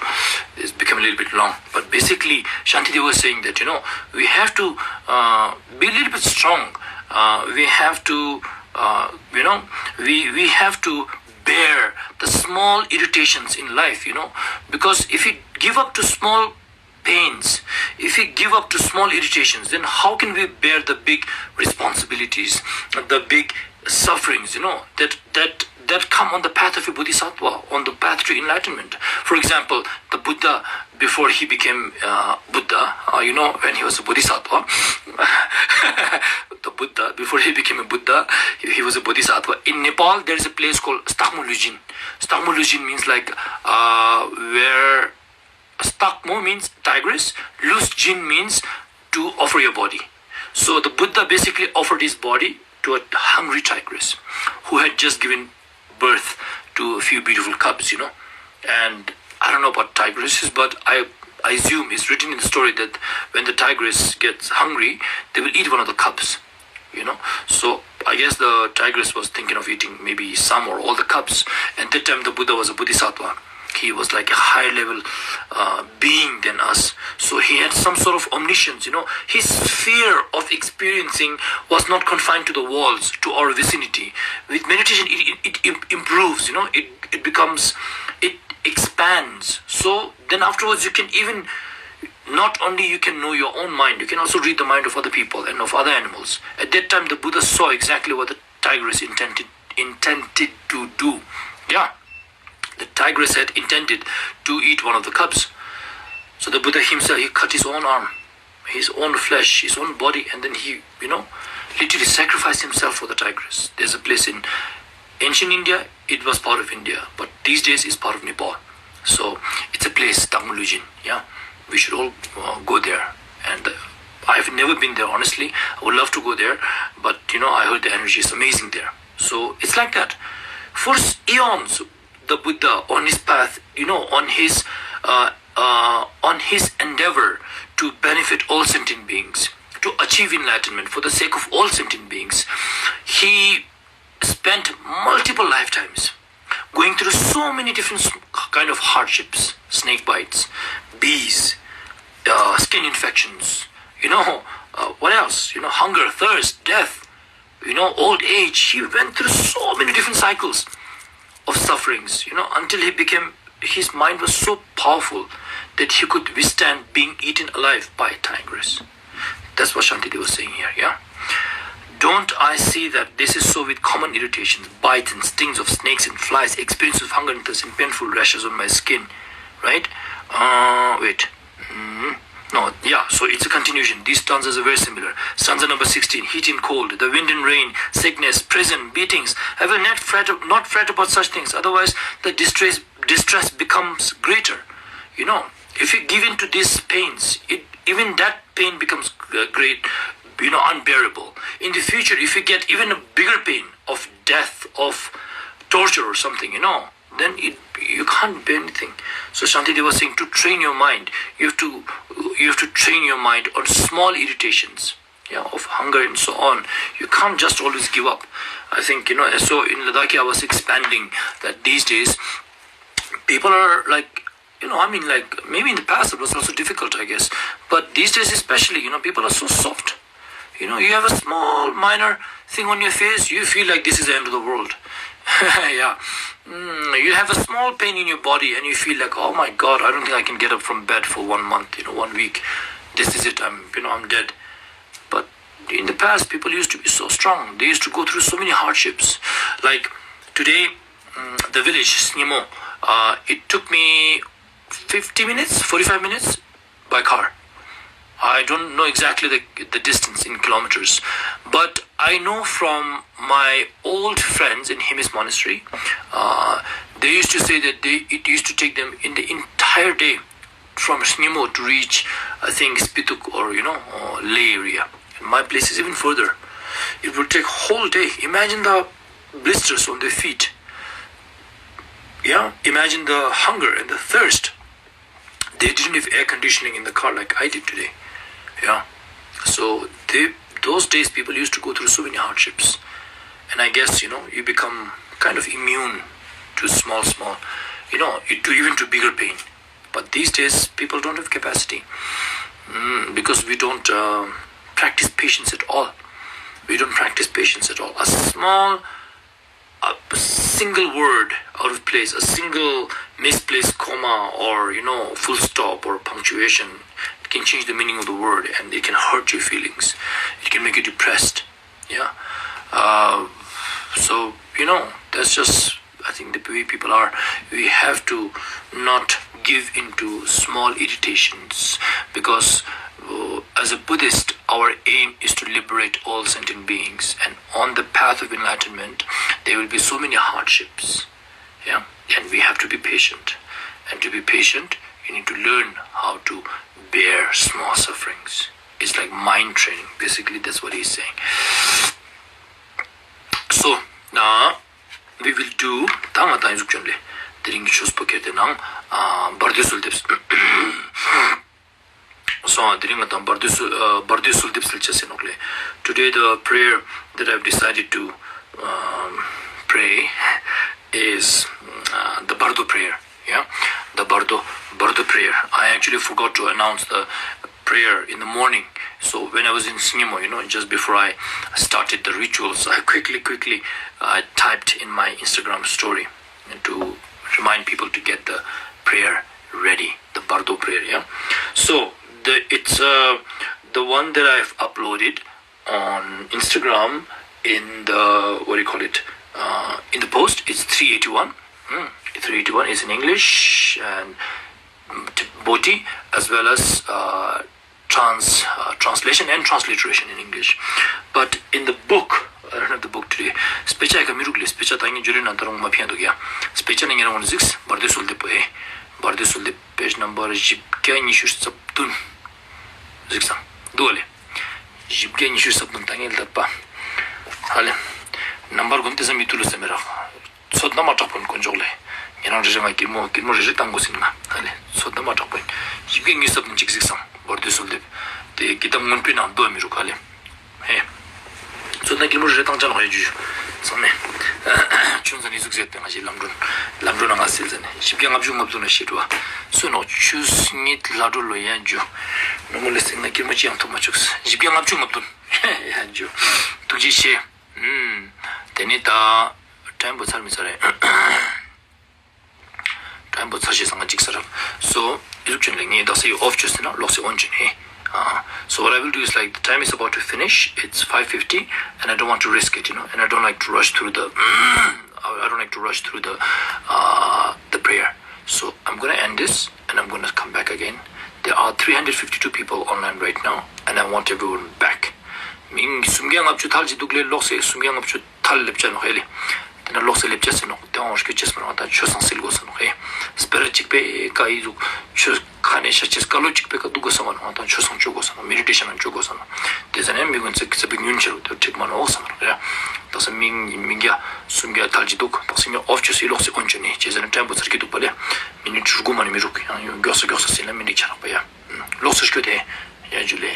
it's become a little bit long, but basically, Shanti Deva was saying that, you know, we have to, uh, be a little bit strong. Uh, we have to, uh, you know, we, we have to bear the small irritations in life, you know, because if we give up to small pains, if we give up to small irritations, then how can we bear the big responsibilities, the big sufferings, you know, that, that, that come on the path of a bodhisattva, on the path to enlightenment? For example, the Buddha, before he became, uh, Buddha, uh, you know, when he was a bodhisattva, the Buddha, before he became a Buddha, he, he was a bodhisattva. In Nepal, there is a place called Stakmu Lujin. Stakmu Lujin means, like, uh, where Stakmu means tigress, Lujin means to offer your body. So the Buddha basically offered his body to a hungry tigress who had just given birth to a few beautiful cubs, you know. And I don't know about tigresses, but I, I assume it's written in the story that when the tigress gets hungry, they will eat one of the cubs, you know. So I guess the tigress was thinking of eating maybe some or all the cubs. And that time the Buddha was a bodhisattva. He was like a high level, uh, being than us. So he had some sort of omniscience, you know. His sphere of experiencing was not confined to the walls, to our vicinity. With meditation, it, it, it im- improves, you know. It, it becomes, it expands. So then afterwards, you can even, not only you can know your own mind, you can also read the mind of other people and of other animals. At that time, the Buddha saw exactly what the tigress intended, intended to do. Yeah, the tigress had intended to eat one of the cubs. So the Buddha himself, he cut his own arm, his own flesh, his own body, and then he, you know, literally sacrificed himself for the tigress. There's a place in ancient India, it was part of India, but these days it's part of Nepal. So it's a place, Stakmu Lujin. Yeah, we should all, uh, go there. And, uh, I've never been there, honestly. I would love to go there, but, you know, I heard the energy is amazing there. So it's like that. For s- eons, the Buddha on his path, you know, on his, uh, uh, on his endeavor to benefit all sentient beings, to achieve enlightenment for the sake of all sentient beings, he spent multiple lifetimes going through so many different s- kind of hardships, snake bites, bees, uh, skin infections, you know, Uh, what else? You know, hunger, thirst, death, you know, old age. He went through so many different cycles of sufferings, you know, until he became, his mind was so powerful that he could withstand being eaten alive by a tigress. That's what Shantideva was saying here, yeah? Don't I see that this is so with common irritations, bites and stings of snakes and flies, experience of hunger and thirst, and painful rashes on my skin, right? Uh, wait. Mm, no, yeah, so it's a continuation. These stanzas are very similar. Stanza number sixteen, heat and cold, the wind and rain, sickness, prison, beatings. I will not fret, not fret about such things, otherwise the distress, distress becomes greater. You know, if you give in to these pains, it, even that pain becomes uh, great, you know, unbearable. In the future, if you get even a bigger pain of death, of torture or something, you know, then it, you can't bear anything. So Shantideva was saying to train your mind, you have to, you have to train your mind on small irritations, yeah, of hunger and so on. You can't just always give up. I think, you know, so in Ladakhi I was expanding that these days people are like, you know, I mean, like, maybe in the past it was also difficult, I guess, but these days especially, you know, people are so soft. You know, you have a small, minor thing on your face, you feel like this is the end of the world. Yeah. Mm, you have a small pain in your body, and you feel like, oh my God, I don't think I can get up from bed for one month, you know, one week. This is it. I'm, you know, I'm dead. But in the past, people used to be so strong. They used to go through so many hardships. Like today, mm, the village, Snimo, uh, it took me fifty minutes, forty-five minutes by car. I don't know exactly the, the distance in kilometers, but I know from my old friends in Hemis Monastery, uh, they used to say that they, it used to take them in the entire day from Snimo to reach, I think, Spituk or, you know, uh, Leh area. And my place is even further. It would take whole day. Imagine the blisters on their feet. Yeah, imagine the hunger and the thirst. They didn't have air conditioning in the car like I did today. Yeah. So they, those days people used to go through so many hardships. And I guess, you know, you become kind of immune to small, small, you know, to even to bigger pain. But these days people don't have capacity, mm, because we don't uh, practice patience at all. We don't practice patience at all. A small a single word out of place, a single misplaced comma or, you know, full stop or punctuation, it can change the meaning of the word and it can hurt your feelings. It can make you depressed. Yeah. Uh, so, you know, that's just, I think, the way people are. We have to not give into small irritations because uh, as a Buddhist, our aim is to liberate all sentient beings, and on the path of enlightenment, there will be so many hardships. Yeah, and we have to be patient. And to be patient, you need to learn how to bear small sufferings. It's like mind training. Basically, that's what he's saying. So, now, we will do, ད་ང་དང་ཡིན་ཟུག་ཅན་ལེ། དེ་རིང་གི་ཆོས་པོ་ཁྱེར་ཏེ་ནང་ཨ་བར་དོའི་གསོལ་འདེབས། སོང་ཨ། དེ་རིང་ང་དང་བར་དོའི་གསོལ་ཨ་བར་དོའི་གསོལ་འདེབས་ཟེར་ཅེས་ཟེར་ནོག་ལེ། Today the prayer that I've decided to um, pray is uh, the བར་དོ་prayer. Yeah, the བར་དོ་བར་དོ་prayer. I actually forgot to announce the prayer in the morning. So when I was in Snimo, you know, just before I started the rituals, I quickly, quickly uh, typed in my Instagram story to remind people to get the prayer ready, the བར་དོ་prayer, yeah. So the it's uh, the one that I've uploaded on Instagram in the, what do you call it, uh, in the post. It's three eighty-one. Hmm. Three eighty-one is in English and mm, Tibetan as well as uh, trans uh, translation and transliteration in English. But in the book, I don't have the book today. སྤེ་ཆ་ཡི་ཀ་མི་རུག་ལེ། སྤེ་ཆ་ད་ངས་འཇུ་ལེ་ན་ད་རུང་མ་ཕན་འདུག་ཡ། སྤེ་ཆ་ནི་ཉེ་རང་ངོ་གཟིགས། བར་དོའི་གསོལ་འདེབས་པོ་ཨེ། བར་དོའི་གསོལ་འདེབས་page number བཞི་བརྒྱ་ཉི་ཤུ་རྩ་བདུན། གཟིགས་སམ། འདུག་ལེ། བཞི་བརྒྱ་ཉི་ཤུ་རྩ་བདུན། ད་ངས་ལབ་པ། ཧ་ལེ། རྣམ་པར་གོམས་ཏེ་བསམ་ཡིད་དུ་ལུས་སེམས་མི་རག་ཚོད་ན་མ་དྲག་པོ་ཡིན་དཀོན་མཆོག་ལེ། ཉེ་རང་རེ་རེ་ང་ཀིར་མོ་ཀིར་མོ་རེ་རེ་བཏང་དགོས་ཟིན་ན། ཧ་ལེ། ཚོད་ན་མ་དྲག་པོ་ཡིན། བཞི་བརྒྱ་ཉི་ཤུ་རྩ་བདུན་ཅིག་གཟིགས་སམ། བར་དོའི་གསོལ་འདེབས། དེ་ཀི་ཏབ་སྔོན་པོའི་ནང་འདུག་མི་རུག་ཧ་ལེ། ཧེ། ཚོད་ན་ཀིར་མོ་རེ་རེ་བཏང་ཅ་ལོག་ཡ་ཇུ་ཞུ། སོང་ནས། ཆུན་ཟ་ནི་ཟུག་ཟེར་ཏེ་ང་ཞིག་ལམ་འགྲོ་ལམ་འགྲོ་ན་ང་སིལ་ཟ་ནི་བཞི་བརྒྱ་ལྔ་བཅུ་ང་བདུན་ན་ཤི་འགྲོ་བ། སུ་ནོག་ཆུ་སྙིད་ལ་འགྲོ་ལོ་ཡན་ཇུ། ནོ་མོ་ལེ་སི་ང་ཀིར་མ་ཅི་ཡང་ཐོབ་མ་བཅུག་བཞི་བརྒྱ་ལྔ་བཅུ་ང་བདུན། ཡན་ཇུ། ཐུགས་རྗེ་ཆེ། ཨུམ། དེ་ནི་ད་ཊའིམ་པོ་ཚར་མི་ཚར་རེད། ཊའིམ་པོ་ཚར་ཤེས་སང་ང་ཅིག་ས་རག་སོ་ཨི་ཟུག་ཅན་ལེ་ངས་དག་ས་ཡི་ཨོཕ་ཅོས་ཟེར་ན་ལོག་སེ་ཨོན་ཅོས་ནས། Uh, so what I will do is, like, the time is about to finish. It's five fifty, and I don't want to risk it, you know, and I don't like to rush through the, I don't like to rush through the, uh, the prayer. So I'm gonna end this, and I'm gonna come back again. There are three hundred fifty-two people online right now, and I want everyone back. མིང་སུམ་བརྒྱ་ལྔ་བཅུ་ཐལ་ཅིག་འདུག་ལེ་ལོག་སེ་སུམ་བརྒྱ་ལྔ་བཅུ་ཐལ་ལེབ་ཅ་ནོག་ཧེ་ལེ། དེ་ན་ལོག་སེ་ལེབ་ཅ་སེ་ནོག་དེ་འོང་སྐྱོད་ཅེས་མ་ནོག་ད་ཆོས་སང་སིལ་དགོས་ས་ནོག་ཧེ། སྤེ་ར་གཅིག་པེ་ཀ་ཨི་ཟུག་ཆོས་ཁ་ནས་ཤ་ཅེས་ཀ་ལོ་གཅིག་པེ་ཀ་འདུག་དགོས་ས་མ་ནོག་ད་ཆོས་སང་ཅོ་དགོས་ས་ནོག་མེ་ཌི་ཊེ་ཤན་ཅོ་དགོས་ས་ནོག་དེ་ཟ་ནས་མི་ཀུན་ཚེ་ཚེ་བིག་ཉུན་ཆེ་རུ་དེ་འགྲིག་མ་ནོག་ས་མ་ནོག་ཡ། ད་ས་མིང་མིང་རྒྱ་སུམ་རྒྱ་ཐལ་ཅིག་འདུག་ད་ས་ངས་ཨོཕ་ཅོས་སེ་ལོག་སེ་ཨོན་ཅོས་ནས་ཅེས་ཟེར་ན་ཊའིམ་པོ་ཚར་གི་འདུག་པ་ལེ། མི་ནི་ཊ་དྲུག་མ་ནི་མི་རུག་ཡང་ཡང་མགྱོགས་སེ་མགྱོགས་སེ་སིལ་ན་མི་འགྲིག་ཆ་རག་པ་ཡ། ལོག་སེ་སྐྱོད་དེ། ཡ་ཇུ་ལེ།